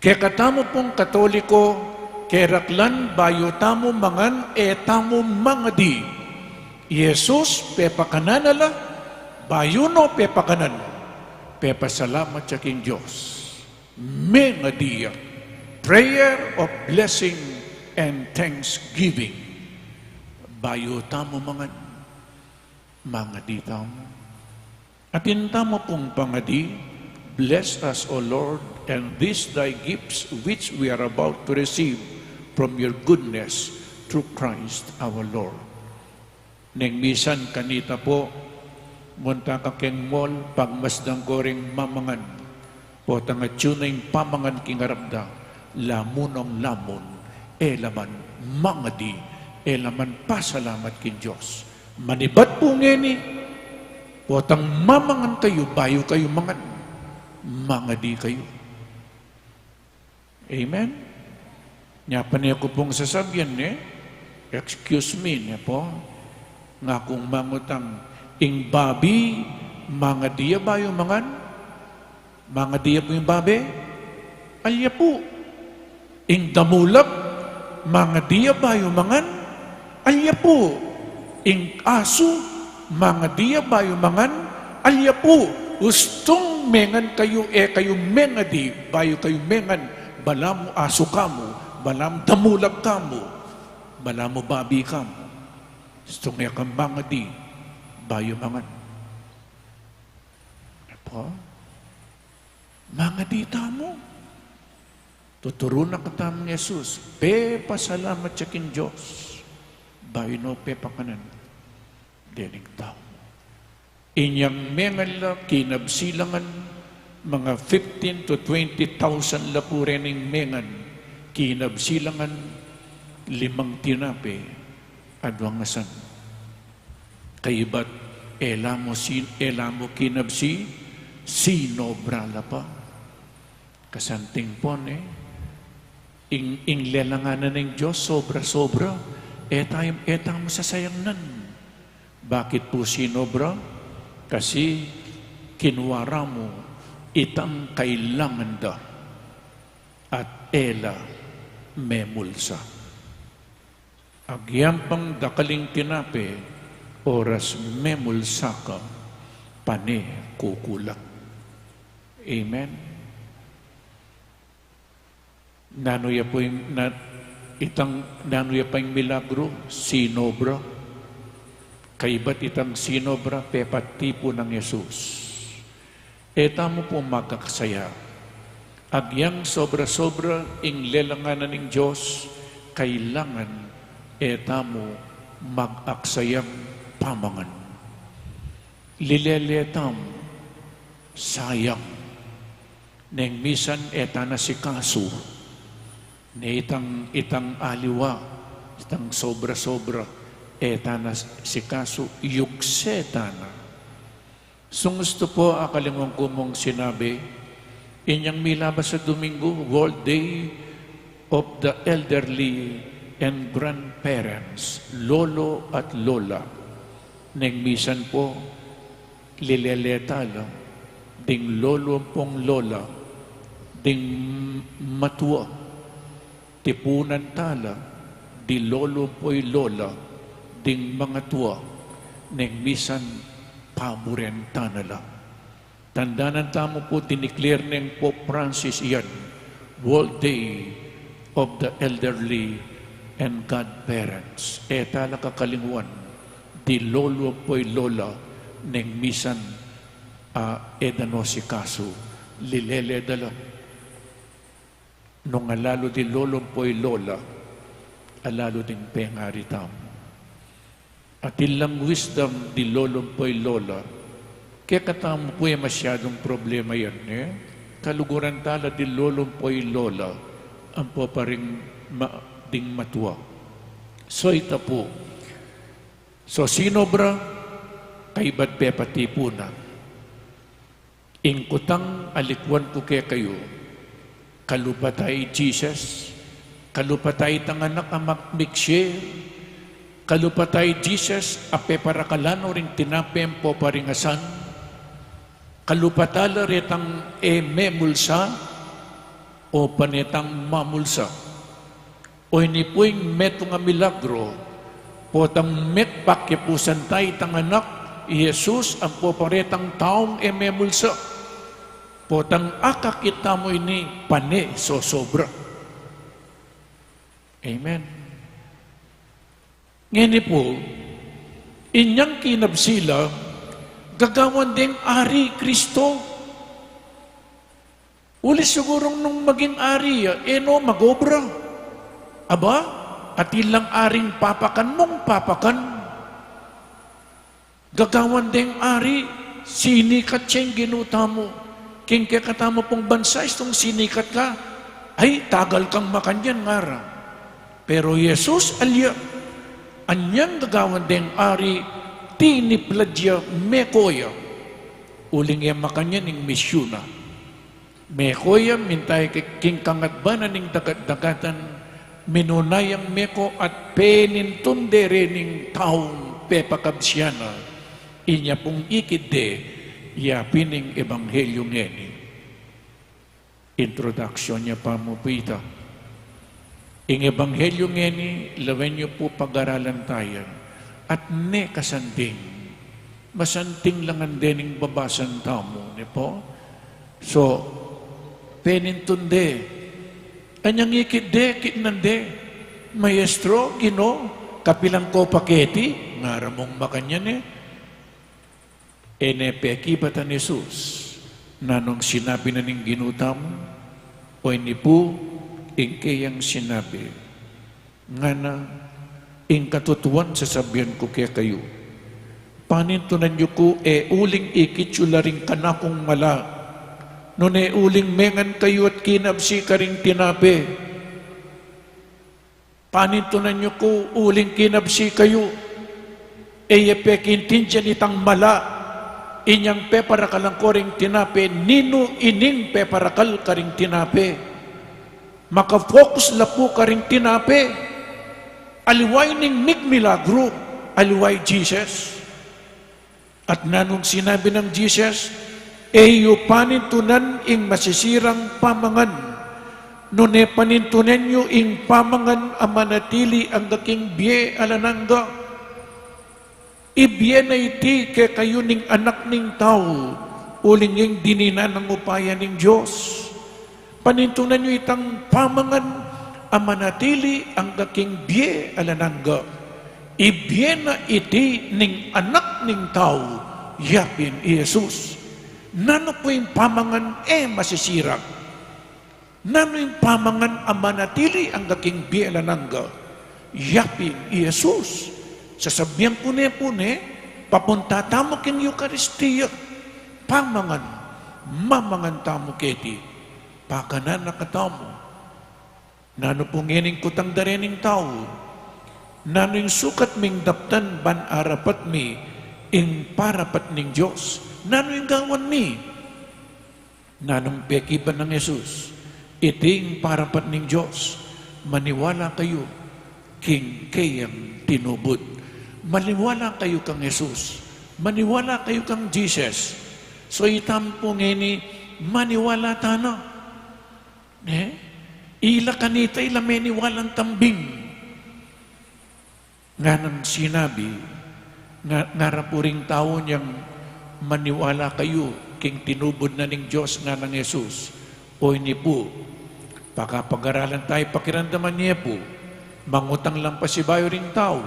Kekatamu pung Katoliko, keraklan bayu tamu mangan, e tamu mangadi. I Jesus, pepakanan na la, bayu no pepakanan, pepasalamat ya king Dios. Mengadi ya. Prayer of blessing and thanksgiving. Bayu tamu mangan, mangadi tamu. Atin tamu pung pangadi, "Bless us, O Lord, and these thy gifts which we are about to receive from your goodness through Christ our Lord." Neng misan kanita pu, munta ka keng mall, pagmasdan ko ring mamangan. Potang atyu na ing pamangan king arap da, lamu nong lamun, e la man mangadi, e la man pasalamat king Dios. Manibat pu ngeni, potang mamangan kayu, bayu kayu mangan, mangadi kayu. Amen? Nya pane ku pung sasabian, ne? Excuse me, ne pu? Ngakung mangutang, ing babi, mangadi ya bayu mangan? Mangadi ya pu ing babi? Alya pu. Ing damulag, mangadi ya bayu mangan? Alya pu. Ing asu, mangadi ya bayu mangan? Alya pu. Ustung mengan kayu, e kayu mengadi, bayu kayu mengan, balamu asu kamu, balamu damulag kamu, balamu babi kamu. Ustung e ka mangadi, bayu mangan. Pu? Mangadi tamu. Tuturu na katamu nang Jesus, pepasalamat ya king Dios, bayu no pepakanan dening tau. Inyang mengan la, kinabsilangan, mga fifteen to twenty thousand la pu rening mengan, kinabsilangan, limang tinape, adwang asan. Kaybat, e la mu sin-, e la mu kinabsi, sinobra la pa. Kasanting pon, e. Ing, ing lelangan na ning Dios, sobra-sobra. E tamu, e tamu sasayangnan. Bakit pu sinobra? Kasi kinua ra mu itang kailangan da at e la memulsa. Agyang pang dakaling tinape, oras memulsa ka, pane kukulang. Amen? Nanu ya pu ing, na, itang, nanu ya pa ing milagru? Sinobra. Kaybat itang sinobra, pepatipu nang Jesus. E tamu pu magkakasaya. Agyang sobra-sobra ing lelangan na ning Dios, kailangan e tamu Mag-aksayang pamangan. Lilele tamu, sayang. Neng misan e ta na sikasu. Ne itang, itang aliwa, itang sobra-sobra, e ta na sikasu, yugse ta na. Sung gustu pu, akalingwan ku mung sinabi, inyang milabas a Domingo, World Day of the Elderly and Grandparents, lolo at lola. Neng misan pu, lilele ta la, ding lolo ampong lola, ding matua. Tipunan ta la, di lolo ampo i lola, ding mangatua, neng misan paburen ta na la. Tandanan tamu pu, dineclare neng Pope Francis yan, World Day of the Elderly and Godparents. E ta la kakalingwan, di lolo ampo i lola, neng misan, a, e da no sikasu, lilele da la. Nung alalu di lolo ampo i lola, alalu ding pengari tamu. Atin lang wisdom di lolo ampo i lola, kekatamu pu e masyadung problema yan, e? Kaluguran ta la di lolo ampo i lola, ampo pa ring ma-, ding matua. So ita pu. So sinobra, kaybat pepatipunan. Ing kutang alikwan ku kekayu, kalupa ta i Jesus, kalupa ta itang anak a mag-, mag-share, kalupa ta i Jesus a peparakalan no ring tinape ampo pa ring asan, kalupa ta la retang e memulsa, o pane tang mamulsa. O ini pu ing metung a milagro, potang met pakipusan ta itang anak i Jesus ampo pa retang taung e memulsa. Potang akakit tamu ini pane sosobra. Amen. Ngeni pu, inyang kinabsi la, gagawan deng ari i Kristo. Uli sigurung nung maging ari ya, e no mag-obra. Aba, atin lang aring papakan mung papakan. Gagawan deng ari, sinikat ya ing Ginu tamu. King kekatamu pung bansa, istung sinikat ka, ay, tagal kang makanyan, ngara. Pero Jesus, alya, anyang gagawan deng ari, tiniplad ya, meko ya. Uling e makanyan ing misyun na. Meko ya, minta ya king kangatbanan ning dagat-dagatan, minuna yang meko at penintunde re ning taung pepakabsian na. Inya pung ikit de, ya pin ing ebanghelyu ngeni. Introduction ya pa mu pu ita. Ing ebanghelyu ngeni, lawen yu pu pag-aralan ta yan. At ne kasanding, masanting la ngan dening babasan tamu, ne pu? So, penintun de, anyang ikit de, kitnan de, Maestro, Ginu, kapilan ko pa keti, ngara mung makanyan e. E ne pekibatan Jesus, nanung sinabi na ning Ginu tamu, o ini pu ing keyang sinabi, ngana, ing katutuan sasabian ku kekayu, panintunan yu ku e uling ikit yu la ring kanakung mala, nune uling mengan kayu at kinabsi karing tinape. Panintunan yu ku uling kinabsi kayu, e ye pekintindian itang mala, inyang peparakalan ko ring tinape, ninu ining peparakal karing tinape. Maka-focus la pu karing tinape, aliwa ining migmilagru, aliwa i Jesus. At nanung sinabi nang Jesus, e yu panintunan ing masisirang pamangan, nune panintunan yu ing pamangan a manatili angga king bie alang angga. Ibie na iti kekayu ning Anak ning Tau, uling ing dininan nang upaya ning Dios. Panintunan yu itang pamangan a manatili angga king bie alang angga. Ibie na iti ning Anak ning Tau, yapin i Jesus. Nanu pu ing pamangan e masisira? Nanu ing pamangan a manatili angga king bie alang angga? Yapin i Jesus. Sasabian ku ne pu ne, papunta tamu king Eukaristia, pamangan, mamangan tamu keti, pakanan na katamu. Nanu pu ngening kutang da rening tau? Nanu ing sukat ming daptan ban arapat mi ing parapat ning Dios? Nanu ing gawan mi? Nanung pekibat nang Jesus? Iti ing parapat ning Dios, maniwala kayu king keyang tinubud. Maniwala kayu kang Jesus. Maniwala kayu kang Jesus. So, ita pu ngeni, maniwala tana. Ne? Ila kanita, ila meniwalang tambing. Nganang sinabi, nga, ngara pu ring tau niyang, maniwala kayu king tinubud na ning Dios, nganang Jesus. O ini pu, pakapagaralan tayu, pakiramdaman ye pu, mangutang lang pasibayu ring tau,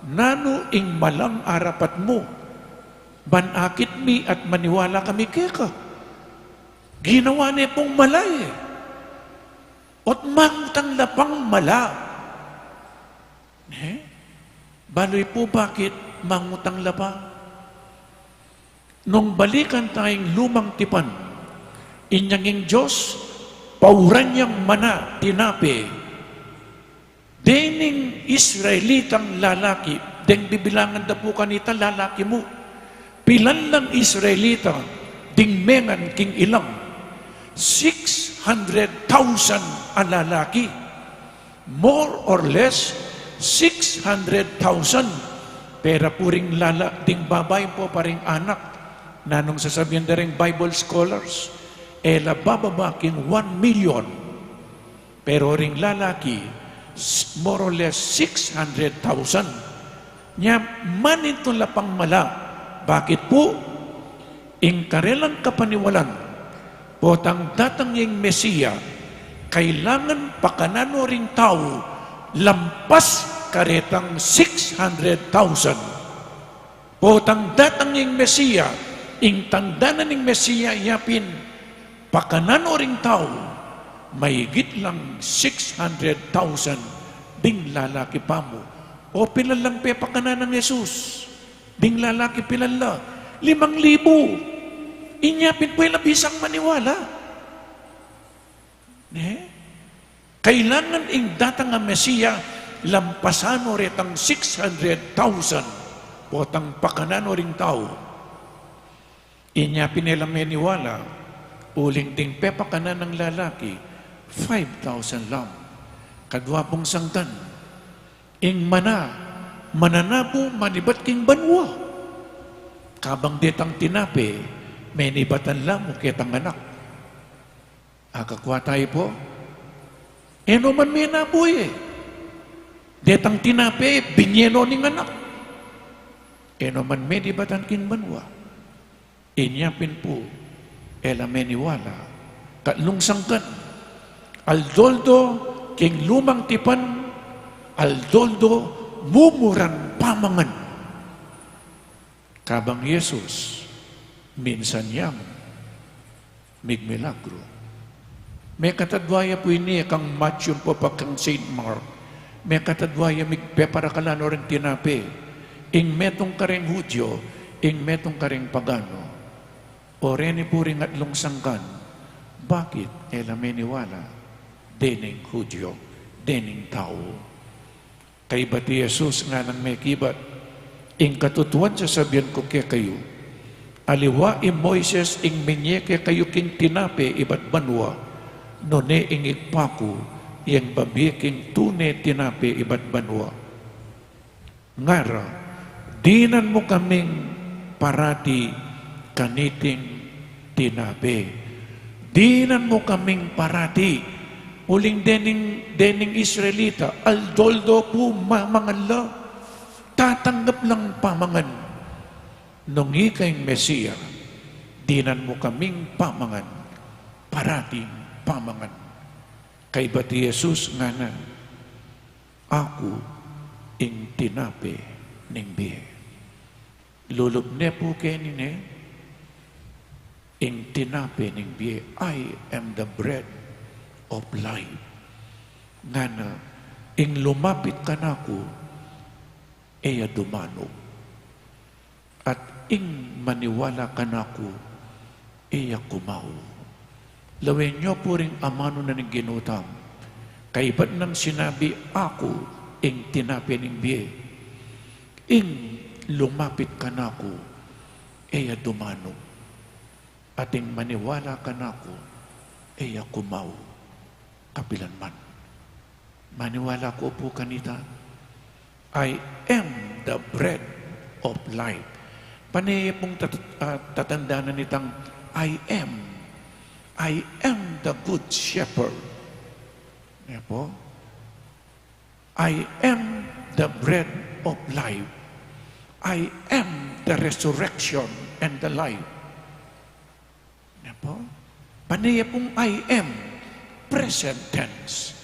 nanu ing malang arapat mu, ban akit mi at maniwala kami keka? Ginawa ne pung mala e. O't mangutang la pang mala. Ne? Balu yu pu bakit mangutang la pa? Nung balikan tayung lumang tipan, inyang ing Dios, pauran yang mana, tinape. Dening Israelitang lalaki, deng bibilangan da pu kanita lalaki mu. Pilan lang Israelita ding mengan king ilang? Six hundred thousand a lalaki. More or less, six hundred thousand. Pera pu ring lala-, ding babai pu pa ring anak. Nanung sasabian da ring Bible scholars? E la bababa king one million. Pero ring lalaki, s-, more or less six hundred thousand. Nya, manintu la pang mala. Bakit pu? Ing karelang kapaniwalan, potang datang ing Mesia, kailangan pakanan no ring tau lampas karetang six hundred thousand. Potang datang ing Mesia, ing tanda na ning Mesia yapin, pakanan no ring tau, maigit lang six hundred thousand ding lalaki pa mu. O pilan lang pepakanan nang Jesus? Ding lalaki pilan la? Limang libu. Inya pin pu e la bisang maniwala. Ne? Kailangan ing datang a Mesia, lampasan no retang six hundred thousand, potang pakanan no ring tau. Inya pin e la meniwala, uling ding pepakanan nang lalaki, five thousand lang. Kadwa pung sangkan, ing mana, mananabu manibat king banua. Kabang detang tinape, menibatan la mu ketang anak. Akakwa tayu pu? E no man menabu e. Detang tinape, binye no ning anak. E no man menibatan king banua. Inya pin pu, e la meniwala. Katlung sangkan, aldo-aldo king lumang tipan, aldo-aldo mumuran pamangan. Kabang Jesus, minsan yang migmilagru. Mekatadwa ya pu ini kang Matthew pu pa kang Saint Mark. Mekatadwa ya migpeparakal la no ring tinape. Ing metung kareng Hudyo, ing metung kareng pagano. O reni pu ring atlung sangkan, bakit e la meniwala dening Hudyo, dening tau? Kaybat i Jesus nganang mekibat, ing katutuan sasabian ku kekayu, aliwa i Moises ing minye kekayu king tinape ibat banua, nune ing Ibpa ku, yang babie king tune tinape ibat banua. Ngara, dinan mu kaming parati kaniting tinape. Dinan mu kaming parati. Uling dening, dening Israelita, aldo-aldo pu mamangan la. Tatanggap lang pamangan. Nung ika ing Mesia, dinan mu kaming pamangan. Parating pamangan. Kaybat i Jesus ngana, aku ing tinape ning bie. Lulub ne pu keni ne, ing tinape ning bie, I am the bread of life. Ngana, ing lumapit kanaku, e ya dumanug. At ing maniwala kanaku, e ya kumau. Lawen yu pu ring amanu na ning Ginu tamu, kaybat nang sinabi, "Aku ing tinape ning bie. Ing lumapit kanaku, e ya dumanug. At ing maniwala kanaku, e ya kumau." Kapilan man. Maniwala ko pu kanita, "I am the bread of life." Pane ye pung tat-, ah, tatandanan itang "I am." "I am the good shepherd." Ne pu? "I am the bread of life. I am the resurrection and the life." Ne pu? Pane ye pung "I am," present tense.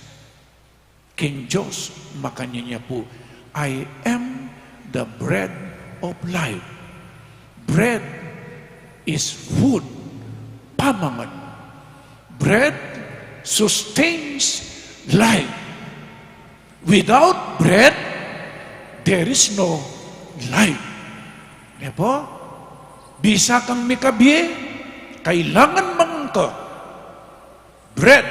King Dios, makanyan ya pu, "I am the bread of life." Bread is food, pamangan. Bread sustains life. Without bread, there is no life. Ne pu? Bisa kang mikabie, kailangan mangan ka. Bread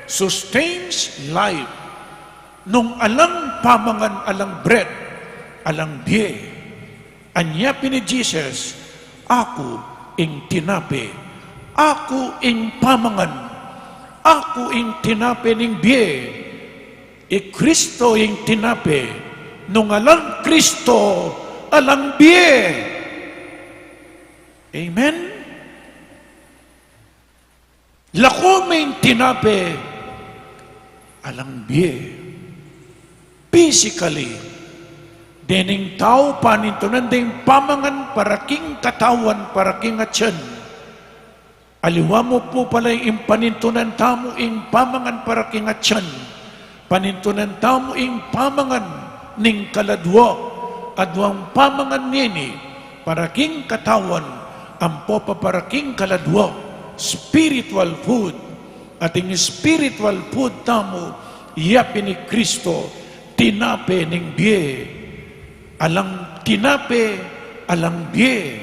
sustains life. Nung alang pamangan, alang bread, alang bie. Anya pin i Jesus, "Aku ing tinape, aku ing pamangan, aku ing tinape ning bie." I Kristo ing tinape, nung alang Kristo, alang bie. Amen? Laku me ing tinape, alang bie. Physically, dening tau panintunan da ing pamangan para king katawan, para king atyan. Aliwa mu pu pala ing panintunan tamu ing pamangan para king atyan. Panintunan tamu ing pamangan ning kaladua. Aduang pamangan ngeni, para king katawan, ampo pa para king kaladua, spiritual food. At ing spiritual food tamu, ya pin i Kristo, tinape ning bie. Alang tinape, alang bie.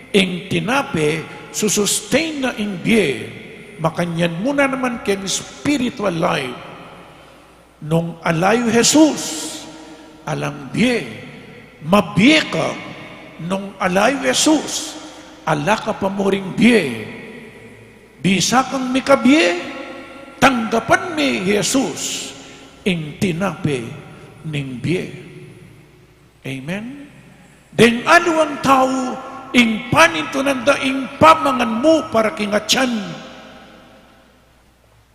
Ing tinape, susustain na ing bie. Makanyan mu na naman keng spiritual life. Nung ala yu Jesus, alang bie. Mabie ka, nung ala yu Jesus, ala ka pa mu ring bie. Bisa kang mikabie, tanggapan me i Jesus, ing tinape ning bie. Amen? Deng aliwang tau, ing panintunan da ing pamangan mu para king atyan.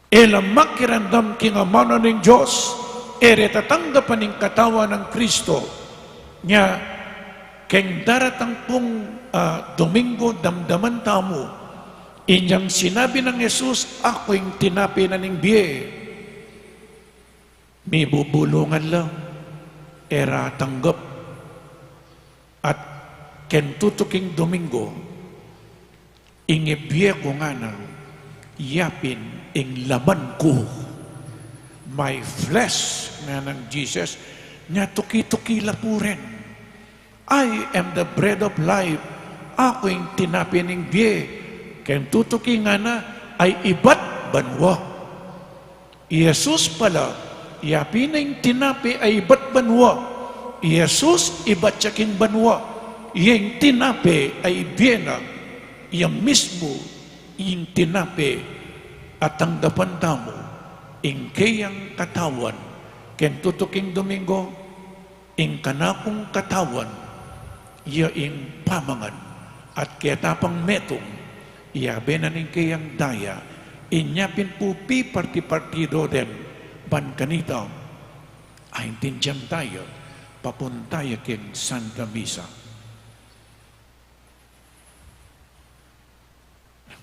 E la makiramdam king amanu ning Dios, e re tatanggapan ing katawan nang Kristo. Nya, keng daratang pung, ah, Domingo, damdaman tamu, inyang sinabi nang Jesus, "Aku ing tinape na ning bie." Mibubulungan la, e ra tanggap. At keng tutuking Domingo, ing ibie ku ngana, ya pin ing laman ku, my flesh, nganang Jesus, nya tuki-tuki la pu rin. "I am the bread of life." Aku ing tinape ning bie. Keng tutuking ngana, ay ibat banua. I Jesus pala, ya pin ing tinape ay ibat banua. I Jesus ibat ya king banua. Ing tinape ay bie na. Ya mismu ing tinape a tanggapan tamu, ing keyang katawan, keng tutuking Domingo, ing kanakung katawan, ya ing pamangan, at keta pang metung, yabe na ning keyang daya, inya pin pu piparti-partido den, ban kanita, aintindian taya, papunta ya keng Santa Misa.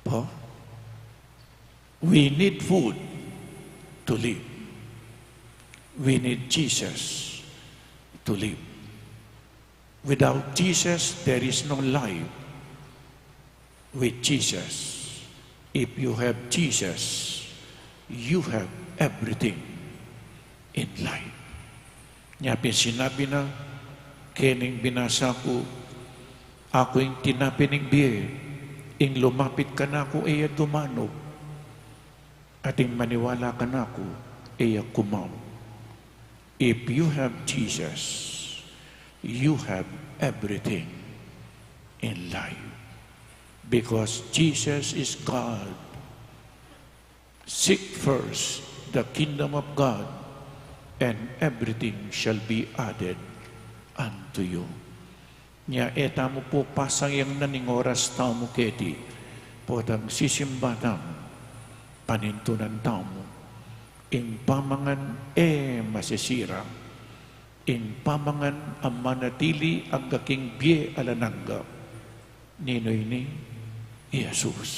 Po? We need food to live. We need Jesus to live. Without Jesus, there is no life. With Jesus, if you have Jesus, you have everything in life. Nya pin sinabi na, Kening binasa ku, aku ing tinape ning bie, ing lumapit kanaku e ya dumanug, at ing maniwala kanaku e ya kumaw. If you have Jesus, you have everything in life. Because Jesus is God. Seek first the kingdom of God, and everything shall be added unto you. Nya e tamu pu pasayang ning oras tamu keti, potang sisimba tamu, panintunan tamu ing pamangan e masisira, ing pamangan a manatili angga king bie alang angga. Ninu ini? I Jesus,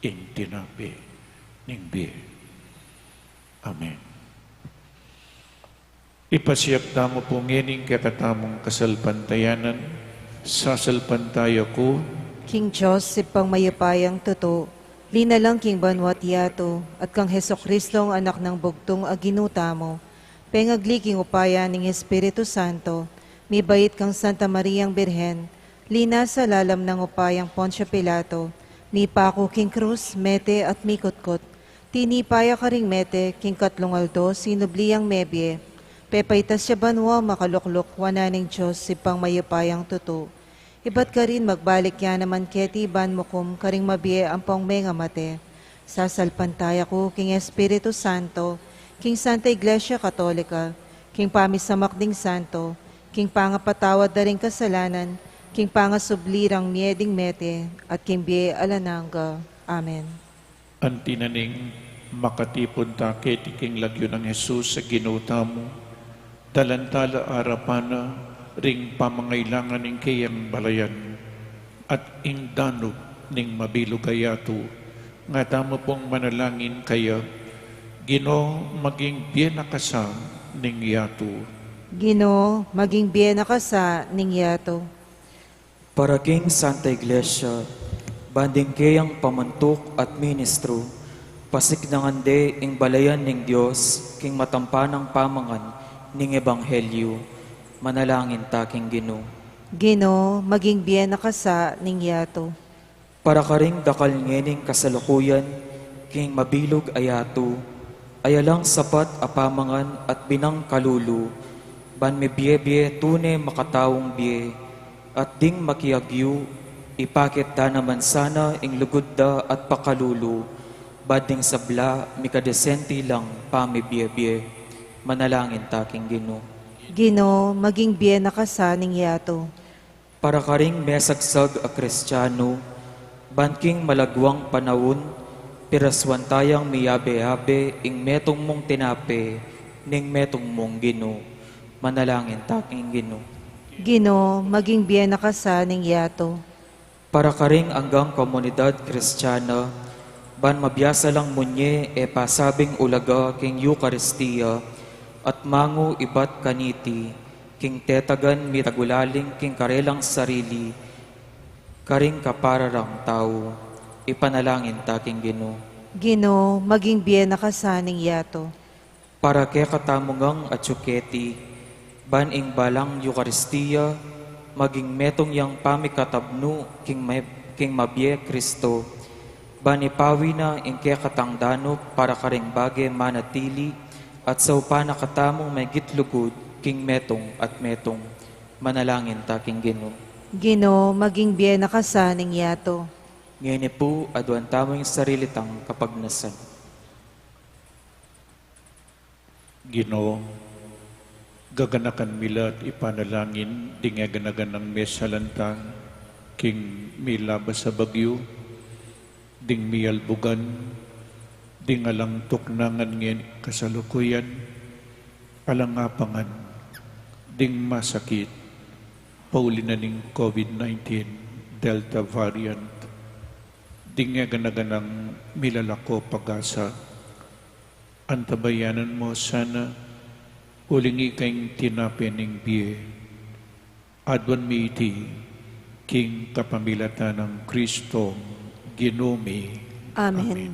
ing tinape ning bie. Amen. Ipasiag tamu pu ngening kekatamung kasalpantayanan. Sasalpantaya ku king Dios, Ibpang mayupayang tutu, linalang king banua't yatu, at kang Jesucristong Anak nang bugtung a Ginu tamu, pengagli king upaya ning Espiritu Santo, mibait kang Santa Mariang Birhen, linasa lalam nang upayang Poncio Pilato, mipaku king krus, mete at mikutkut. Tinipa ya karing mete, king katlung aldo sinubli yang mebie. Pepaitas ya banua, makalukluk wanan ning Dios, Ibpang mayupayang tutu. Ibat karin magbalik ya naman keti ban mukum karing mabie ampong mengamate. Sasalpantaya ku king Espiritu Santo, king Santa Iglesia Katolika, king pamisamak ding santo, king pangapatawad da ring kasalanan, king pangasubli rang mie ding mete, at king bie alang angga. Amen. Anti na ning makatipun ta keti king lagyu nang Jesus a Ginu tamu, dalan ta la arapan na ring pamangailangan ning keyang balayan, at ing danup ning mabilug a yatu, nga tamu pung manalangin kaya, Ginu, maging bie na ka sa ning yatu. Ginu, maging bie na ka sa ning yatu. Para king Santa Iglesia, ban ding keyang pamantuk at ministru, pasiknangan de ing balayan ning Dios king matampanang pamangan ning ebanghelyu. Manalangin ta king Ginu. Ginu, maging bie na ka sa ning yatu. Para karing dakal ngening kasalukuyan king mabilug a yatu, ayalang sapat a pamangan at binang kalulu, ban mibie-bie tune makataung bie, at ding makiagyu, ipakit da naman sana ing lugud da at pakalulu, ban ding sabla mikadesente lang pamibie-bie. Manalangin ta king Ginu. Ginu, maging bie na ka sa ning yatu. Para karing mesagsag a Kristianu, ban king malagwang panaun, piraswan tayang miyabe-yabe ing metung mung tinape ning metung mung Ginu. Manalangin ta king Ginu. Ginu, maging bie na ka sa ning yatu. Para karing anggang komunidad Kristiana, ban mabiasa lang munye e pasabing ulaga king Eukaristia, at mangu ibat kaniti, king tetagan mitagulaling king karelang sarili, karing kapara rang tau, ipanalangin ta king Ginu. Ginu, maging bie na ka sa ning yatu. Para kekatamu ngang atyu keti, ban ing balang Eukaristia, maging metung yang pamikatabnu king me-, king mabie Kristo, ban ipawi na ing kekatang danup para karing bage manatili, at saupan na katamung megit lugud king metung at metung. Manalangin ta king Ginu. Ginu, maging bie na ka sa ning yatu. Ngeni pu, aduan tamu ing sarili tang kapagnasan. Ginu, gaganakan mi la at ipanalangin ding eganaganang mesalanta king milabas a bagyu, ding miyalbugan, ding alang tuknangan ngeni kasalukuyan, alang apangan, ding masakit pauli na ning COVID nineteen Delta variant, ding eganaganang milalako pag-asa. Antabayanan mu sana, uling ika ing tinape ning bie. Aduan mi iti king kapamilatan nang Kristong Ginu mi. Amen. Amen.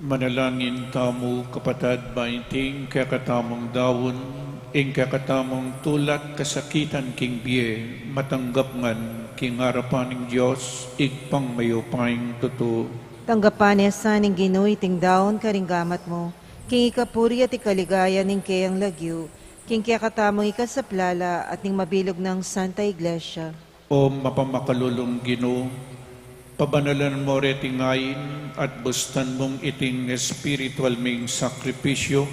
Manalangin tamu, kapatad, ba iting kekatamung daun, ing kekatamung tula't kasakitan king bie, matanggap ngan king arapan ning Dios, Ibpang mayupayang tutu. Tanggapan na sa ning Ginu iting daun karing gamat mu, king ikapuri at ikaligaya ning keyang lagyu, king kekatamung ikasaplala at ning mabilug nang Santa Iglesia. O mapamakalulung Ginu, pabanalan mu reting ain at bustan mung iting espiritual ming sakripisyu,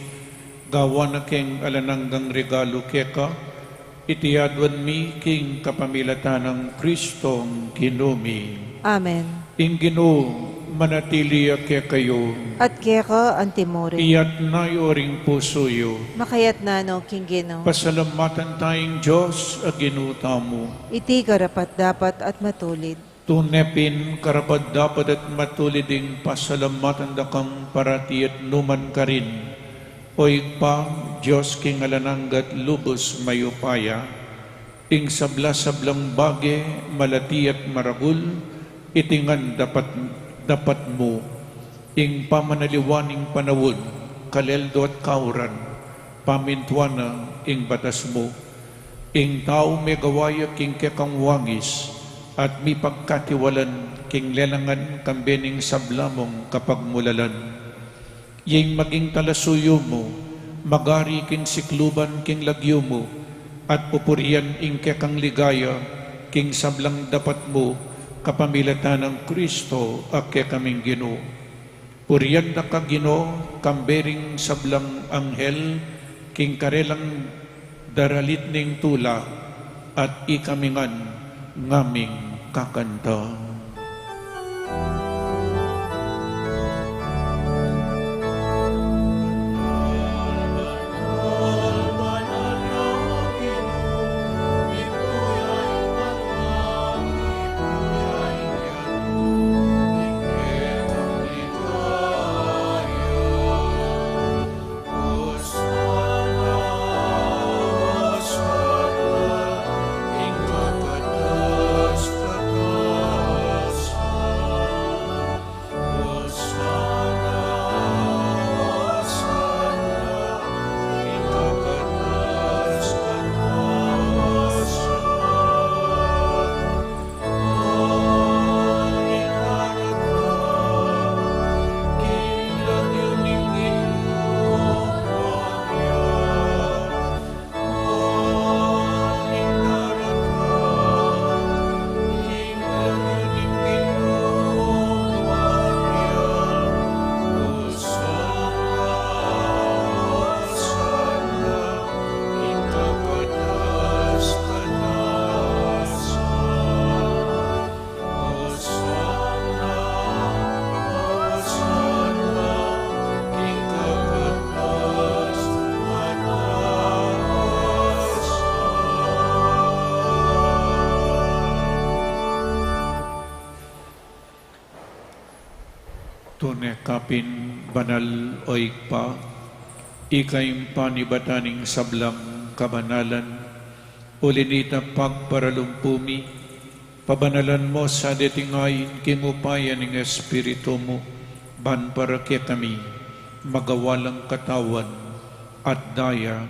gawan na keng alang anggang regalu keka, iti aduan mi king kapamilatan nang Kristong Ginu mi. Amen. Ing Ginu manatili ya kekayu. At keka antimurin. Iyatas yu ring pusu yu. Makayatas no king Ginu. Pasalamatan taya ing Dios a Ginu tamu. Iti karapat-dapat at matulid. Tune pin karapat-dapat at matulid ing pasalamatan da kang parati at nukarin man, O Ibpa, Dios king alang angga at lubus mayupaya. Ing sabla-sablang bage, malati at maragul, iti ngan dapat, dapat mu. Ing pamanaliwa ning panaun, kaleldo at kauran, pamintuan na ing batas mu. Ing tau megawa ya king kekang wangis, at mipagkatiwalan king lelangan kambe ning sabla mung kapagmulalan. Ing maging talasuyu mu, magari king sikluban king lagyu mu, at pupurian ing kekang ligaya king sablang dapat mu, kapamilatan nang Kristo a kekaming Ginu. Purian da ka Ginu, kambe ring sablang anghel, king karelang daralit ning tula, at ikami ngan ngaming kakanta. Tune ka pin banal, o Ibpa, ika ing panibatan ning sablang kabanalan, uli na nita pagparalumpu mi, pabanalan mu sa deting ain king upaya ning Espiritu mu, ban para kekami, magawa lang katawan at daya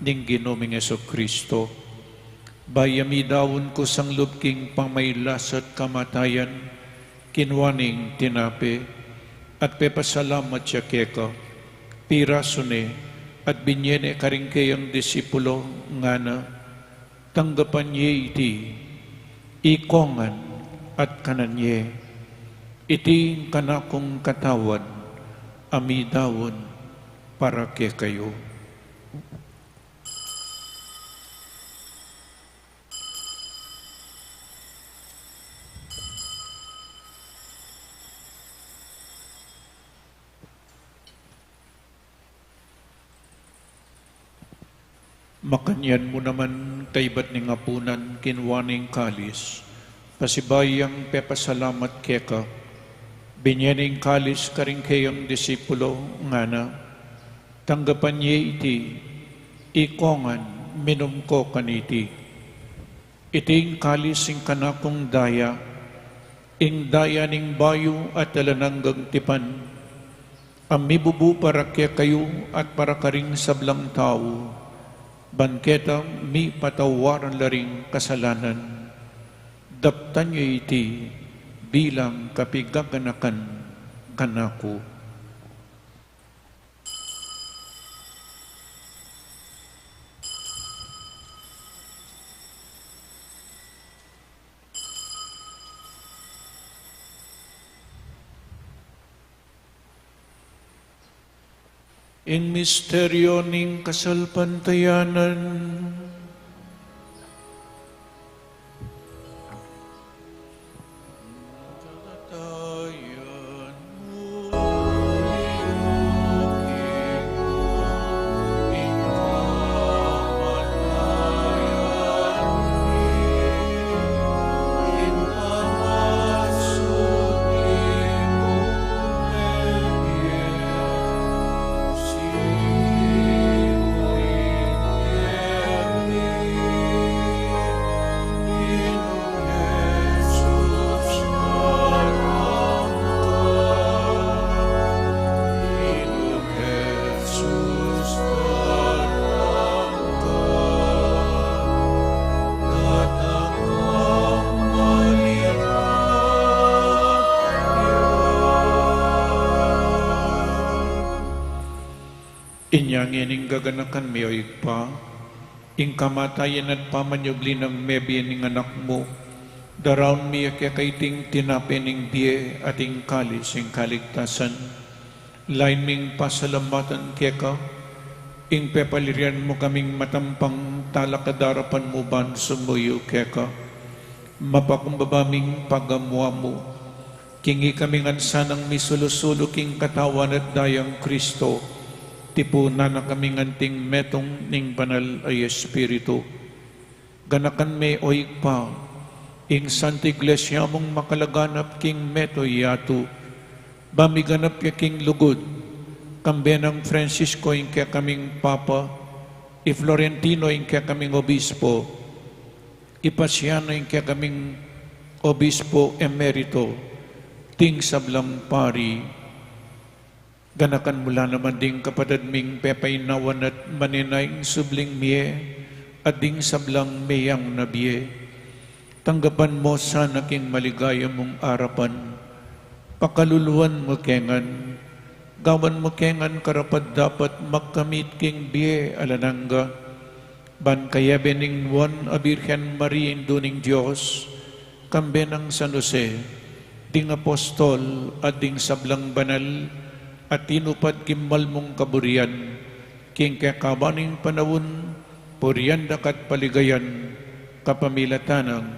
ning Ginu ming Jesucristo. Bayu ya midaun kusang lub king pamailas at kamatayan, kinua ne ing tinape, at pepasalamat ya keka, pirasu ne, at binye ne karing keyang disipulo, ngana, Tanggapan ye iti, ikongan at kanan ye. Iti ing kanakung katawan a midaun para kekayu. Makanyan mu naman kaibat ning apunan, kinua ne ing kalis, pasibayu yang pepasalamat keka, binye ne ing kalis karing keyang disipulo, ngana, Tanggapan ye iti, ikongan, minum ko kaniti. Iti ing kalis ning kanakung daya, ing daya ning bayu at alang anggang tipan, A mibubu para kekayu at para karing sablang tau, ban keta mipatawaran la ring kasalanan. Daptan yu iti bilang kapigaganakan kanaku. Ing misteryo ning kasalpantayanan. Inya ngeni gaganakan mi, o Ibpa, ing kamatayan at pamanyubli nang mebie ning Anak mu, daraun mi keka iting tinape ning bie at ing kalis ning kaligtasan. Lain ming pasalamatan keka, ing pepaliran mu kaming matampang talakad arapan mu ban sumuyu keka. Mapakumbaba ming pagamuan mu, king ikami ngan sanang misulu-sulu king katawan at dayang Kristo, tipunan na kami ngan king metung ning Banal a Espiritu. Ganakan me, o Ibpa, ing Santa Iglesia mung makalaganap king mabilug a yatu, ba miganap ya king lugud, kambe nang Francisco ing kekaming Papa, i Florentino ing kekaming Obispo, i Pasiano ing kekaming Obispo Emerito, ding sablang pari. Ganakan mu la naman ding kapatad ming pepainawan at manenaya king subling mie, at ding sablang meyang na bie. Tanggapan mu sana king maligaya mung arapan. Pakaluluan mu ke ngan, gawan mu ke ngan karapat-dapat magkamit king bie alang angga. Ban kayabe ning Nuan a Birhen Maria, Indu ning Dios, kambe nang San Jose, ding apostol at ding sablang banal a tinupad king malmung kaburian, king kekaban ning panaun, purian da ka at paligayan, kapamilatan nang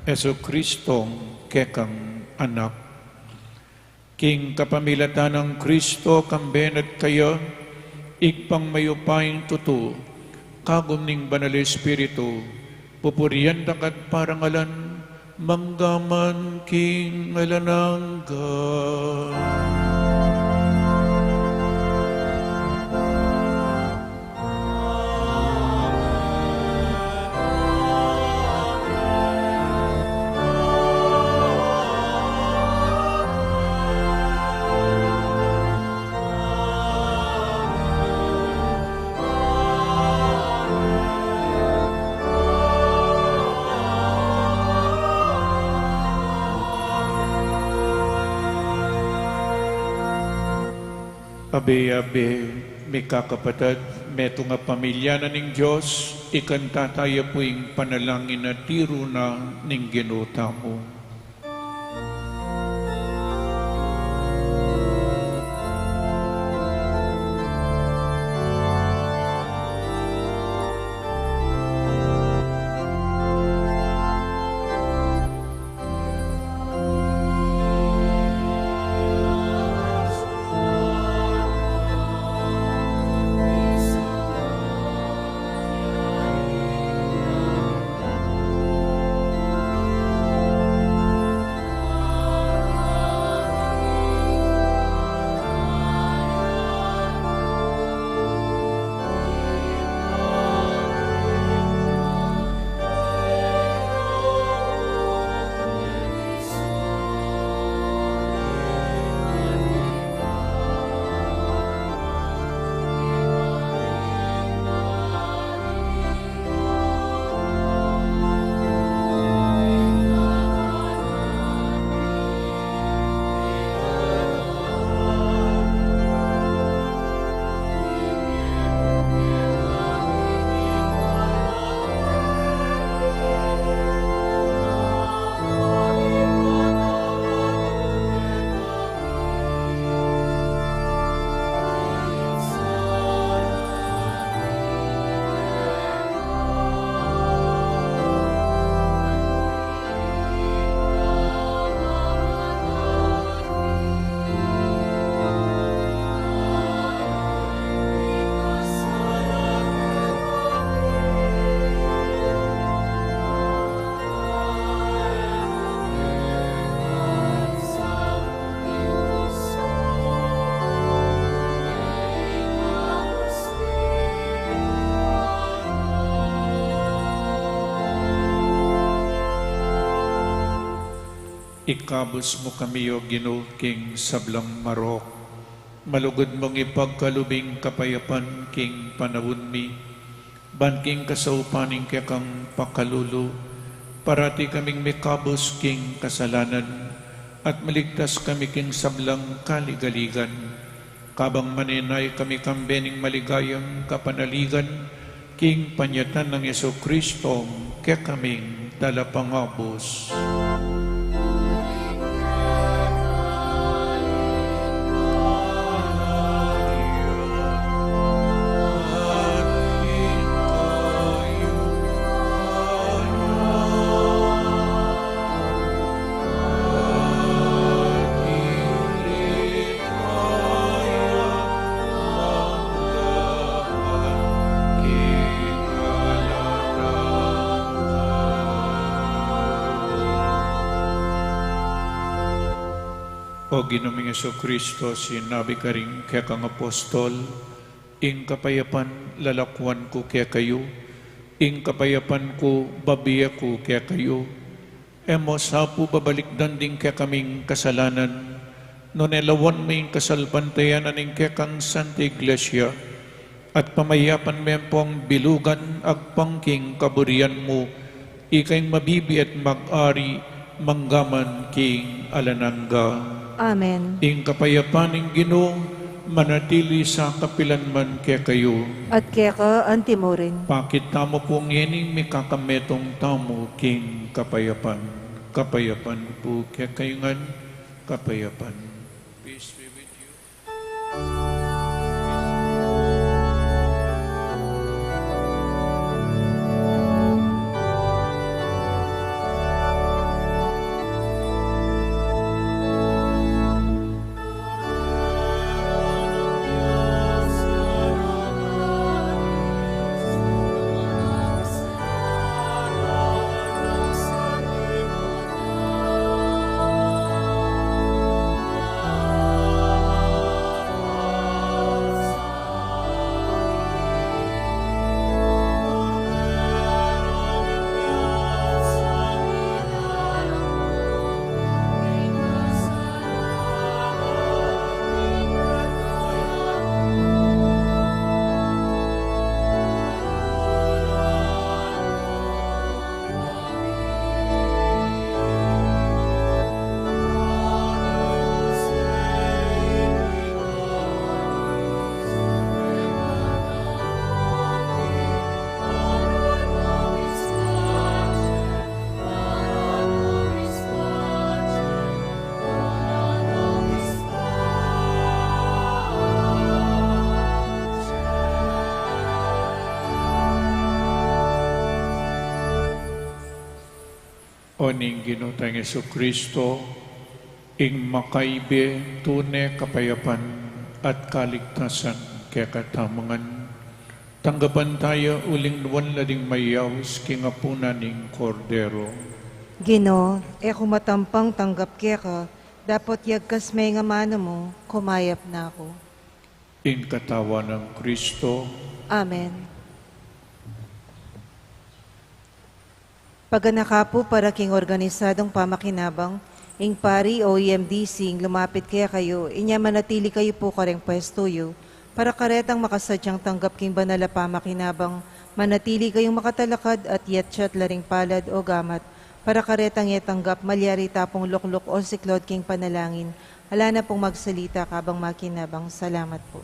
Jesucristong kekang Anak. King kapamilatan nang Kristo, kambe na at kaya, Ibpang mayupayang tutu, kagum ning Banal a Espiritu, pupurian da ka at parangalan, mangga man king alang angga. Abe-abe, mikakapatad, metung a pamilya na ning Dios, ikanta taya pu ing panalangin a tiru na ning Ginu tamu. Ikabus mu kami, O Ginu, king sablang marok. Malugud mung ipagkalub ing kapayapan king panaun mi. Ban king kasaupan ning kekang pakalulu, parati kaming mikabus king kasalanan, at maligtas kami king sablang kaligaligan. Kabang manenaya kami kambe ning maligayang kapanaligan, king panyatang nang Jesucristo, kekaming talapangabus. O Ginu ming Jesucristo, sinabi karing kekang apostol, ing kapayapan lalakuan ku kekayu, ing kapayapan ku babie ku kekayu. E mu sa pu babalikdan ding kekaming kasalanan, nune lawan mu ing kasalpantayanan ning kekang Santa Iglesia, at pamayapan me pung bilugan agpang king kaburian mu, ika ing mabibie at mag-ari manggaman king alang angga. Amen. Ing kapayapan ning Ginu manatili sa kapilan man kekayu. At keka antimurin. Pakit tamu pu ngening mikakametung tamu king kapayapan. Kapayapan pu kekayu ngan, kapayapan. Peace be with you. O ning Ginu tang Jesucristo, ing makaibe tune kapayapan at kaligtasan kekatamu ngan, tanggapan taya uling nuan la ding mayaus king apunan ning Kordero. Ginu, e ku matampang tanggap keka, dapot yagkas me ing amanu mu, kumayap na ku. Ing katawan nang Kristo. Amen. Paganaka pu para king organisadung pamakinabang, ing pari o E M D C ing lumapit kekayu, inya manatili kayu pu kareng pwestu yu, para karetang makasadyang tanggap king banal a pamakinabang, manatili kayung makatalakad at yatyat la ring palad o gamat, para karetang e tanggap malyari tapung lukluk o siklaud king panalangin. Ala na pung magsalita kabang makinabang. Salamat pu.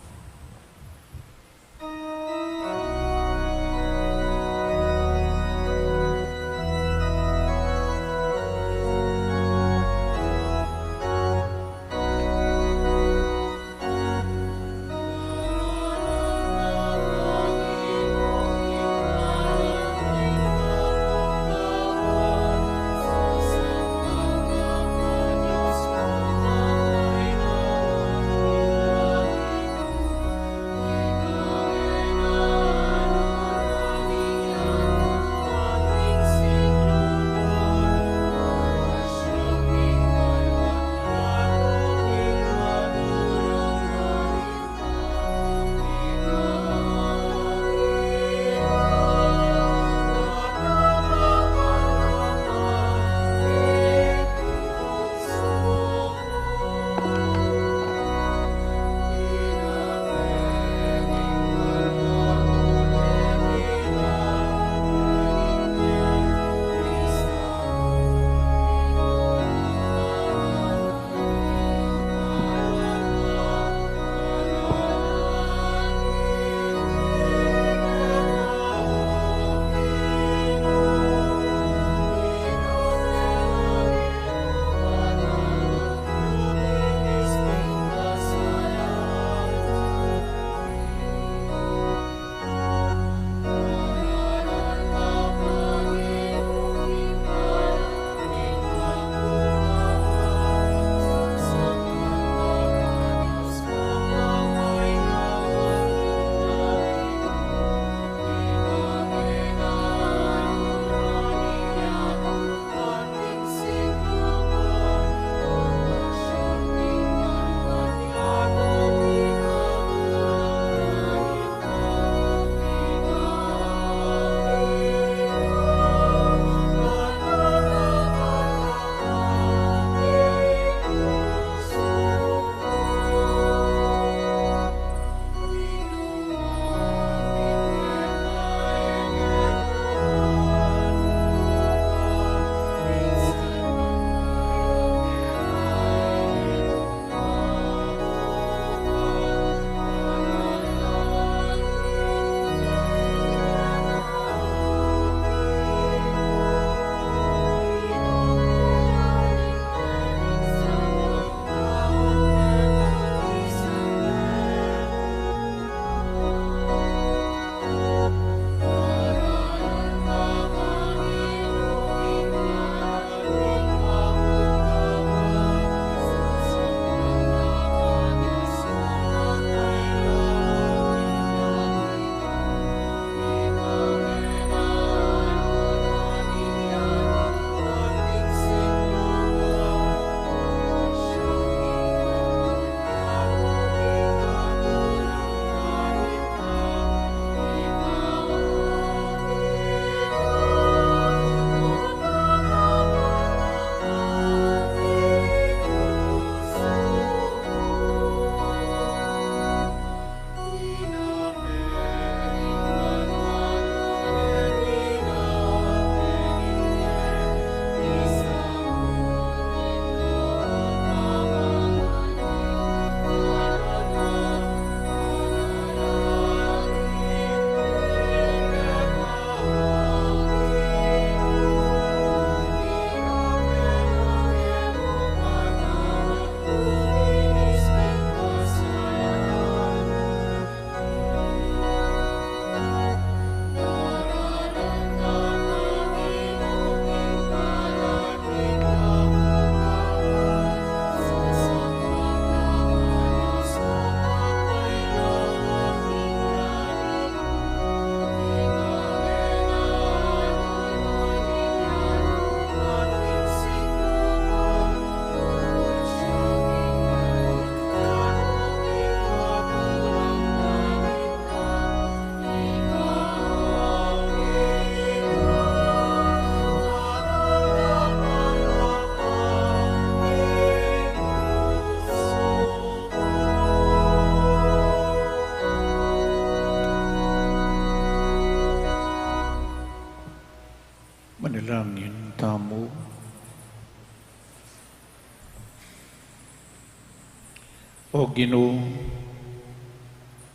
O Ginu,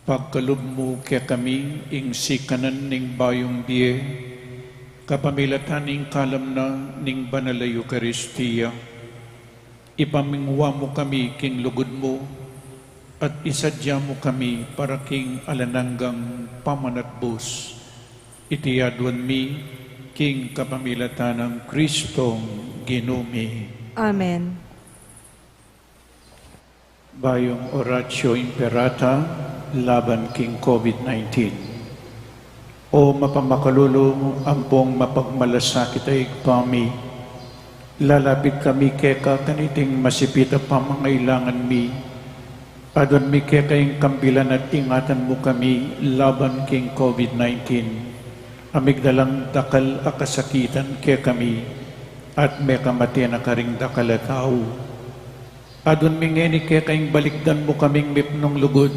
pagkalub mu kekami ing sikanan ning bayung bie, kapamilatan ning kalam na ning Banal a Eukaristia. Ipamingwa mu kami king lugud mu, at isadya mu kami para king alang anggang pamanatbus. Iti aduan mi king kapamilatan nang Kristong Ginu mi. Amen. Bayung Oratio Imperata laban king COVID nineteen. O mapamakalulu ampong mapagmalasakit a Ibpa mi, lalapit kami keka kaniting masipit a pamangailangan mi. Aduan mi keka ing kambilan at ingatan mu kami laban king COVID nineteen. A migdalang dakal a kasakitan kekami at mekamate na karing dakal a tau. Aduan mi ngeni keka ing balikdan mu kaming mipnung lugud,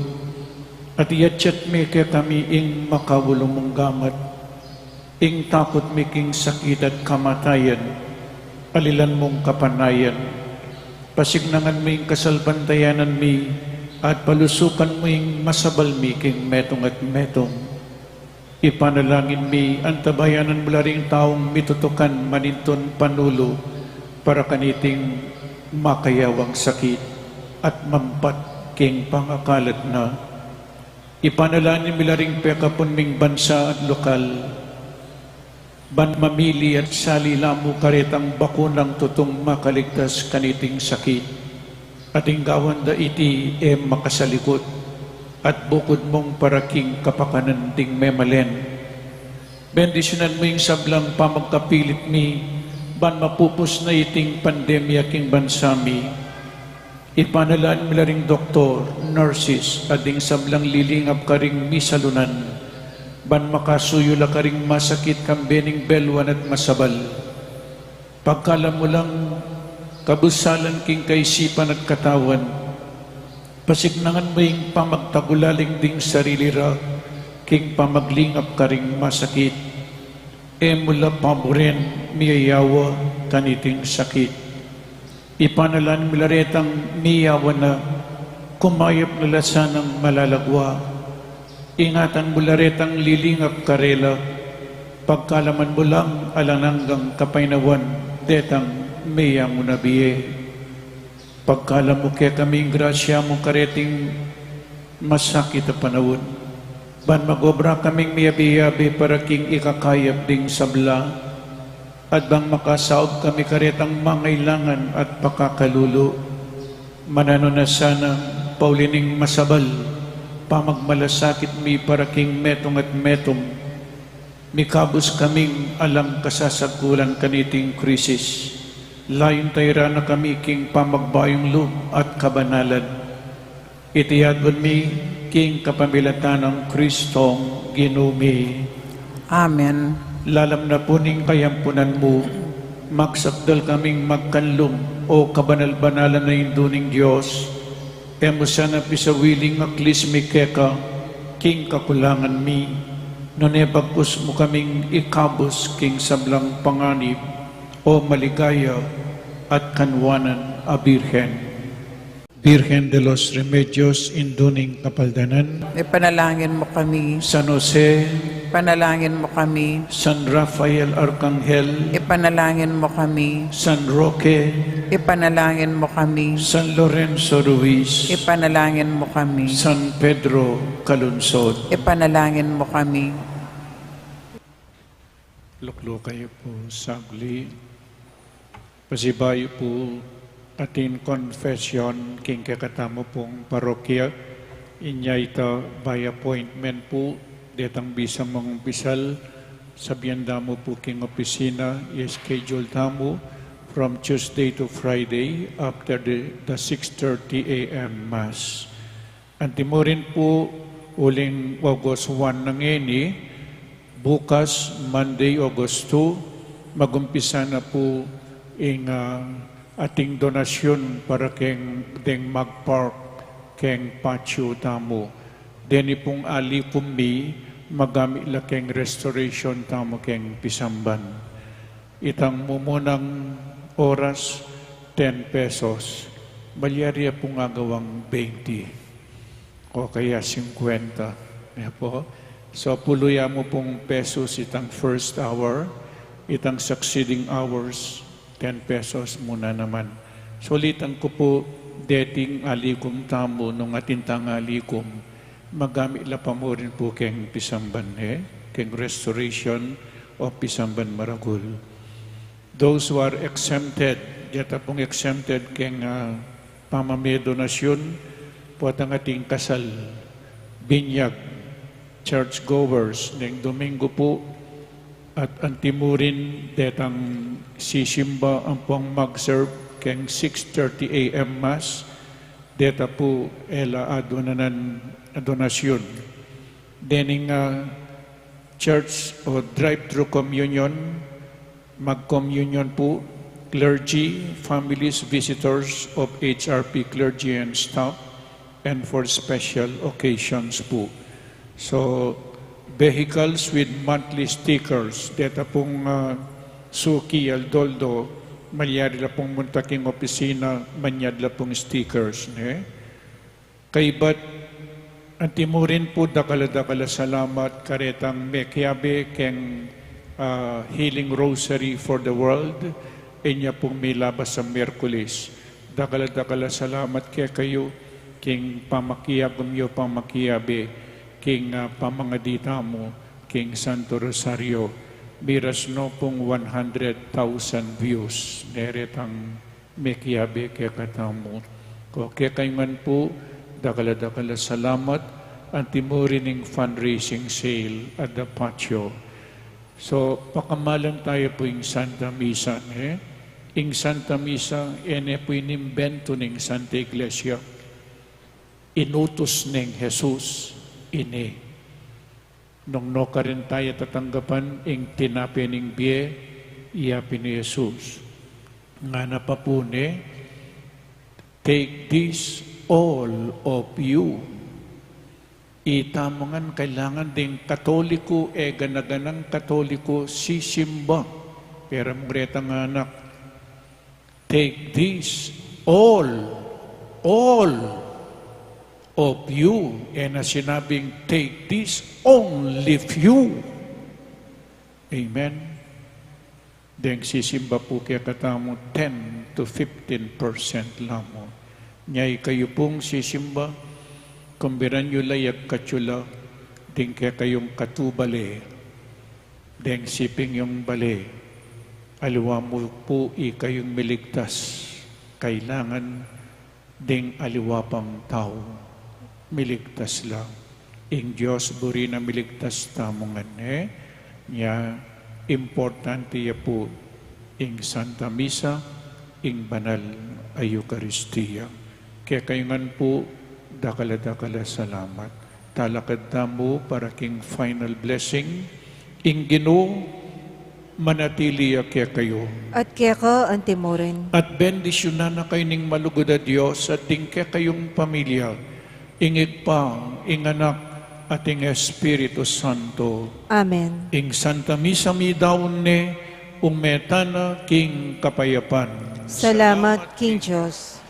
at iyatyat mi kekami ing makaulu mung gamat, ing takut mi king sakit at kamatayan, alilan mung kapanayan, pasignangan mu ing kasalpantayanan mi, at palusukan mu ing masabal mi king metung at metung. Ipanalangin mi, antabayanan mu la ring taung mitutukan manintun panulu para kaniting makayawang sakit at mampat king pangakalat na. Ipanalangin mi la ring pekapun ming bansa at lokal, ban mamili at sali la mu karetang bakunang tutung makaligtas kaniting sakit. At ing gawan da iti e makasalikut, at bukud mung para king kapakanan ding memalen. Bendisyunan mu ing sablang pamagkapilit mi, ban mapupus na iting pandemya king bansa mi. Ipanalangin mi la ring doktor, nurses, at ding sablang lilingap karing misalunan, ban makasuyu la karing masakit kambe ning beluan at masabal. Pagkalam mu lang kabusalan king kaisipan at katawan, pasignangan mu ing pamagtagulaling ding sarili ra king pamaglingap karing masakit. E mu la paburen miyayawa kaniting sakit. Ipanalangin mi la retang miyawa na, kumayap na la sanang malalagwa. Ingatan mu la retang lilingap karela, pagkalaman mu lang alang anggang kapaynawan detang miyanguna bie. Pagkalam mu kekami ing grasya mu kareting masakit a panaun, ban mag-obra kaming miyabe-yabe para king ikakayap ding sabla, at bang makasaup kami karetang mangailangan at pakakalulu. Mananu na sana, pauli ning masabal pamagmalasakit mi para king metung at metung, mikabus kaming alang kasasagkulan kaniting krisis. Layun tayran na kami king pamagbayung lub at kabanalan. Iti aduan mi king kapamilatan nang Kristong Ginu mi. Amen. Lalam na pu ning kayampunan mu, magsakdal kaming magkanlum, O kabanal-banalan a Indu ning Dios. E mu sana pisawiling aklis mi keka king kakulangan mi, nune bagkus mu kaming ikabus king sablang panganib, O maligaya at kanwanan a Birhen. Birhen de los Remedios, Indu ning Kapaldanan. Ipanalangin mu kami. San Jose. Ipanalangin mu kami. San Rafael Arcangel. Ipanalangin mu kami. San Roque. Ipanalangin mu kami. San Lorenzo Ruiz. Ipanalangin mu kami. San Pedro Calungsod. Ipanalangin mu kami. Lukluk kayu pu saglit. Pasibayu pu atin confession king kekatamu pung parokya, inya ita by appointment pu, detang bisa mangumpisal, sabian da mu pu king opisina, i-schedule tamu from Tuesday to Friday after the, the six thirty A M Mass. Antimurin pu, uling August one na ngeni, bukas, Monday, August two, magumpisa na pu ing, ah, ating donasyun para keng Denmark Park, keng patio tamu. Deni pung alikum mi, magamit la keng restoration tamu keng pisamban. Itang mumunang oras, ten pesos. Malyari ya pung agawang twenty o kaya singkwenta. Ya po. So, puluya mu pung pesos itang first hour, itang succeeding hours, ten pesos mu na naman. Sulitan ku pu, deting alikum tamu nung atin tang alikum, magamit la pa mu rin pu keng pisamban, e, keng restoration o pisamban maragul. Those who are exempted, deta pung exempted keng, ah, pamamie donasyun, potang ating kasal, binyag, church goers, neng Domingo pu, at antimurin detang sisimba ampong mag-serve keng six thirty A M Mass, deta pu e la adunanan donasyun. Dening, ah, church o drive-through communion, mag-communion pu, clergy, families, visitors of H R P clergy and staff, and for special occasions pu. So, vehicles with monthly stickers. Deta pung, ah, suki, aldo-aldo, malyari la pung munta king opisina, manyad la pung stickers, ne? Kaybat, antimurin pu, dakal a dakal a salamat karetang mekiabe keng, ah, Healing Rosary for the World, inya pung milabas a Miyerkules. Dakal a dakal a salamat kekayu, king pamakiagum yu, pamakiabe, king, ah, pamangadi tamu, king Santo Rosario. Miras no pung one hundred thousand views, ne retang mekiabe kekatamu. Ko kekayu ngan pu, dakal a dakal a salamat, antimurin ing fundraising sale at the patio. So, pakamalan taya pu ing Santa Misa, ne? Ing Santa Misa, e ne pu inimbentu ning Santa Iglesia. Inutus neng Jesus, ini. Nung nukarin taya tatanggapan ing tinape ning bie, iya pin i Jesus. Ngana pa pu ne, "Take this, all of you." Itamu ngan kailangan ding Katoliko, e gana-ganang Katoliko, sisimba. Pero mung retang anak, "Take this, all, all of you." E na sinabing, "Take this, only few." Amen. Deng sisimba pu kekatamu, ten to fifteen percent la mu. Nya ikayu pung sisimba, kumbiran yu la, yagkat yu la ding kekayung katubale. Deng siping yung bale, aliwa mu pu ikayung miligtas. Kailangan ding aliwa pang tau miligtas la. Ing Dios buri na miligtas tamu ngan, e? Nya, importante ya pu ing Santa Misa, ing banal a Eukaristia. Kekayu ngan pu, dakal a dakal a salamat. Talakad tamu para king final blessing. Ing Ginu manatili ya kekayu. At keka antimurin. At bendisyunan na kayu ning malugud a Dios at ding kekayung pamilya, ing Ibpa, ing Anak, at ing Espiritu Santo. Amen. Ing Santa Misa midaun ne, ume tana king kapayapan. Salamat king Dios.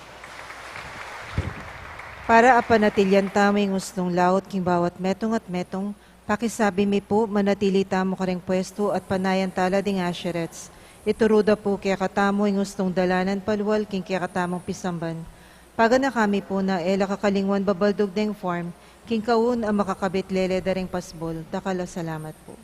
Para apanatilyan tamu ing usnung laut king bawat metung at metung, pakisabi mi pu, manatili tamu kareng pwestu at panayan tala ding asherets. Ituru da pu kekatamu ing usnung dalanan palual king kekatamung pisamban. Paganaka mi pu na e la kakalingwan babaldug deng form, king kaun a makakabit lele da ring pasbul. Dakal a salamat pu.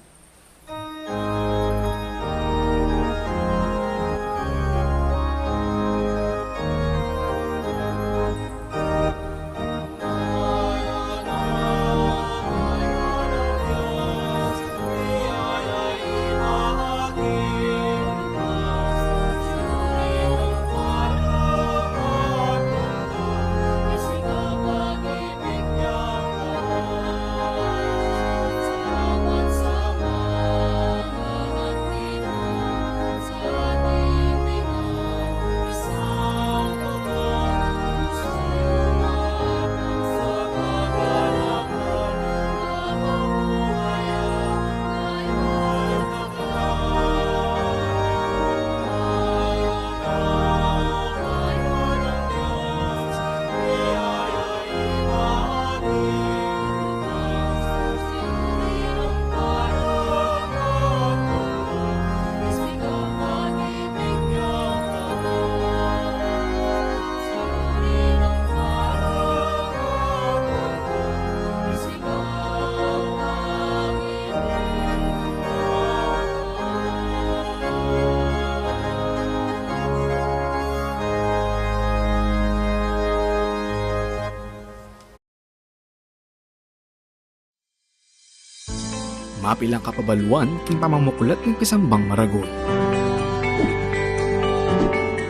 Mapilan kapabaluan king pamamuklat ning pisambang maragul.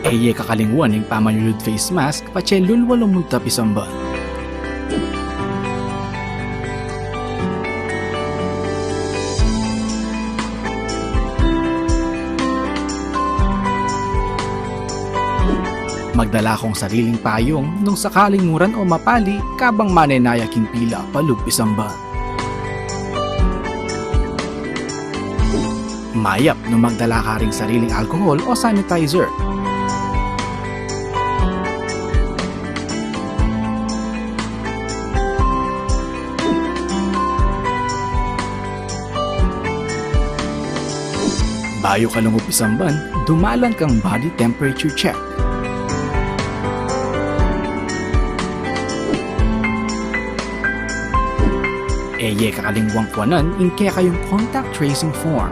E ye kakalingwan ing pamanyulud face mask patse lulwa lumunta pisamban. Magdala kang sariling payung nung sakaling muran o mapali kabang manenaya king pila palub pisamban. Mayap nung magdala ka ring sariling alcohol o sanitizer. Bayu ka lungub pisamban, dumalan kang body temperature check. E ye kakalingwan kuanan ing kekayung contact tracing form.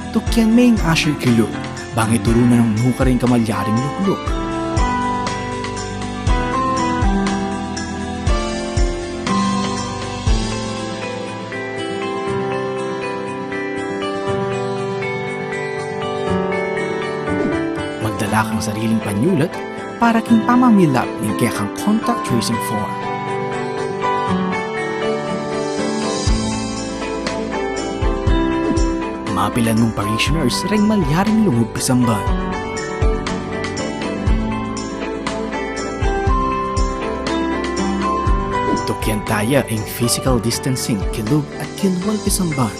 Tukyan me ing usher kilub, bang ituru na nung nukarin ka malyaring lukluk. Magdala kang sariling panyulat para king pamamilap ning kekang contact tracing form. Mapilan mung parishioners ring malyaring lungub pisamban. Tukyan taya ing physical distancing kilub at kilwal pisamban.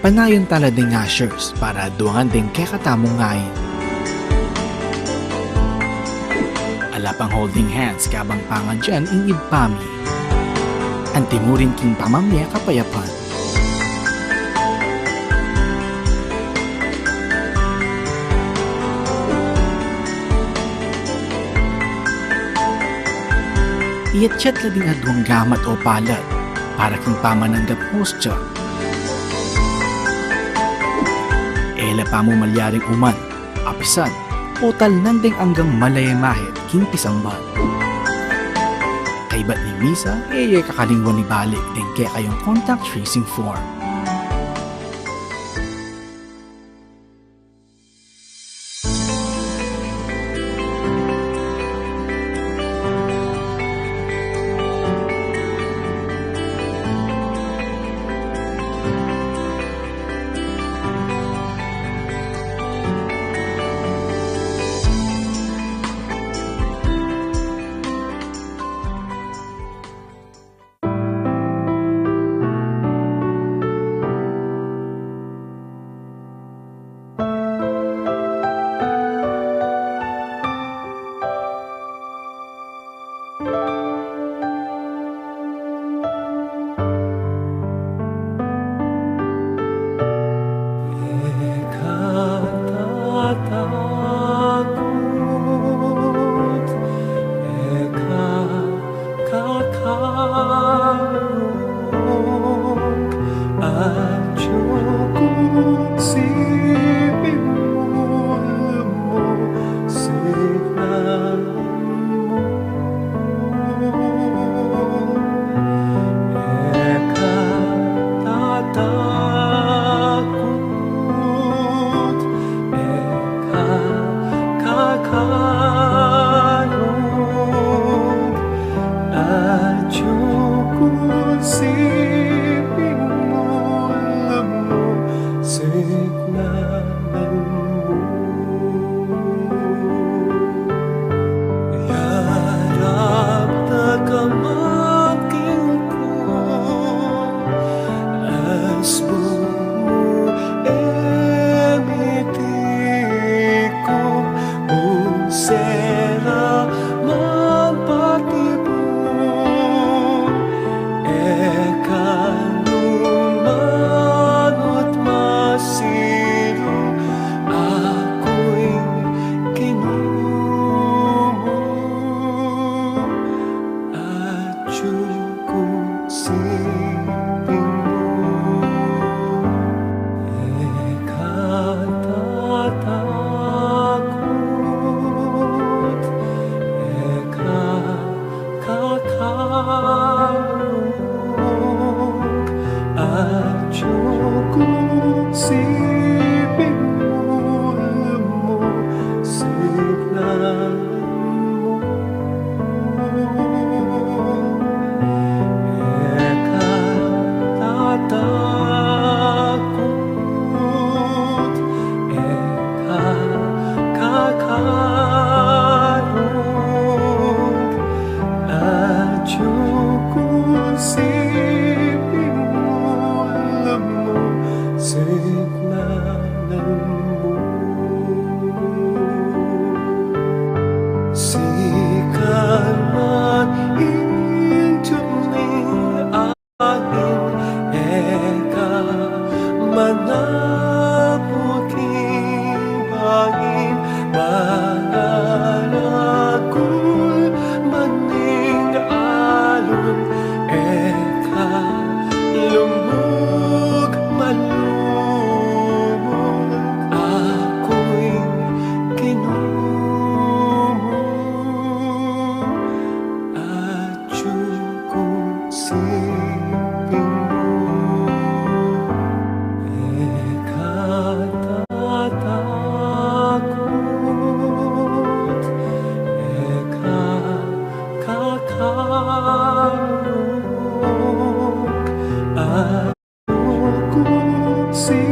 Panayan tala ding ushers para duangan ding kekatamung ngain. Ala pang holding hands kabang pangadyan ing ibpa mi. Anti mu rin king pamamye kapayapan. Iyatyat la ding aduang gamat o palad para king pamananggap hostya. E la pa mu malyaring uman, apisan, o talnan ding anggang malayamahit king pisamban. Kaybat ning misa, e ye kakalingwan ibalik ding kekayung contact tracing form. Kakalung atiu ku siping mu, lumu siknan mu. E ka tatakut, e ka kakalung, atiu ku siping mu, lumu siknan mu. Yarap da ka mangkilku, asbu mu e mitiku, unsera man patibu, e ka Signalan mu, sikan man ing tuming ain, e ka manapuking bangin, manalagul man ing alun, e ka lumug man lumug, aku ing Ginu mu, atyu ku siping mu, e ka tatakut, e ka kakalung, atyu ku si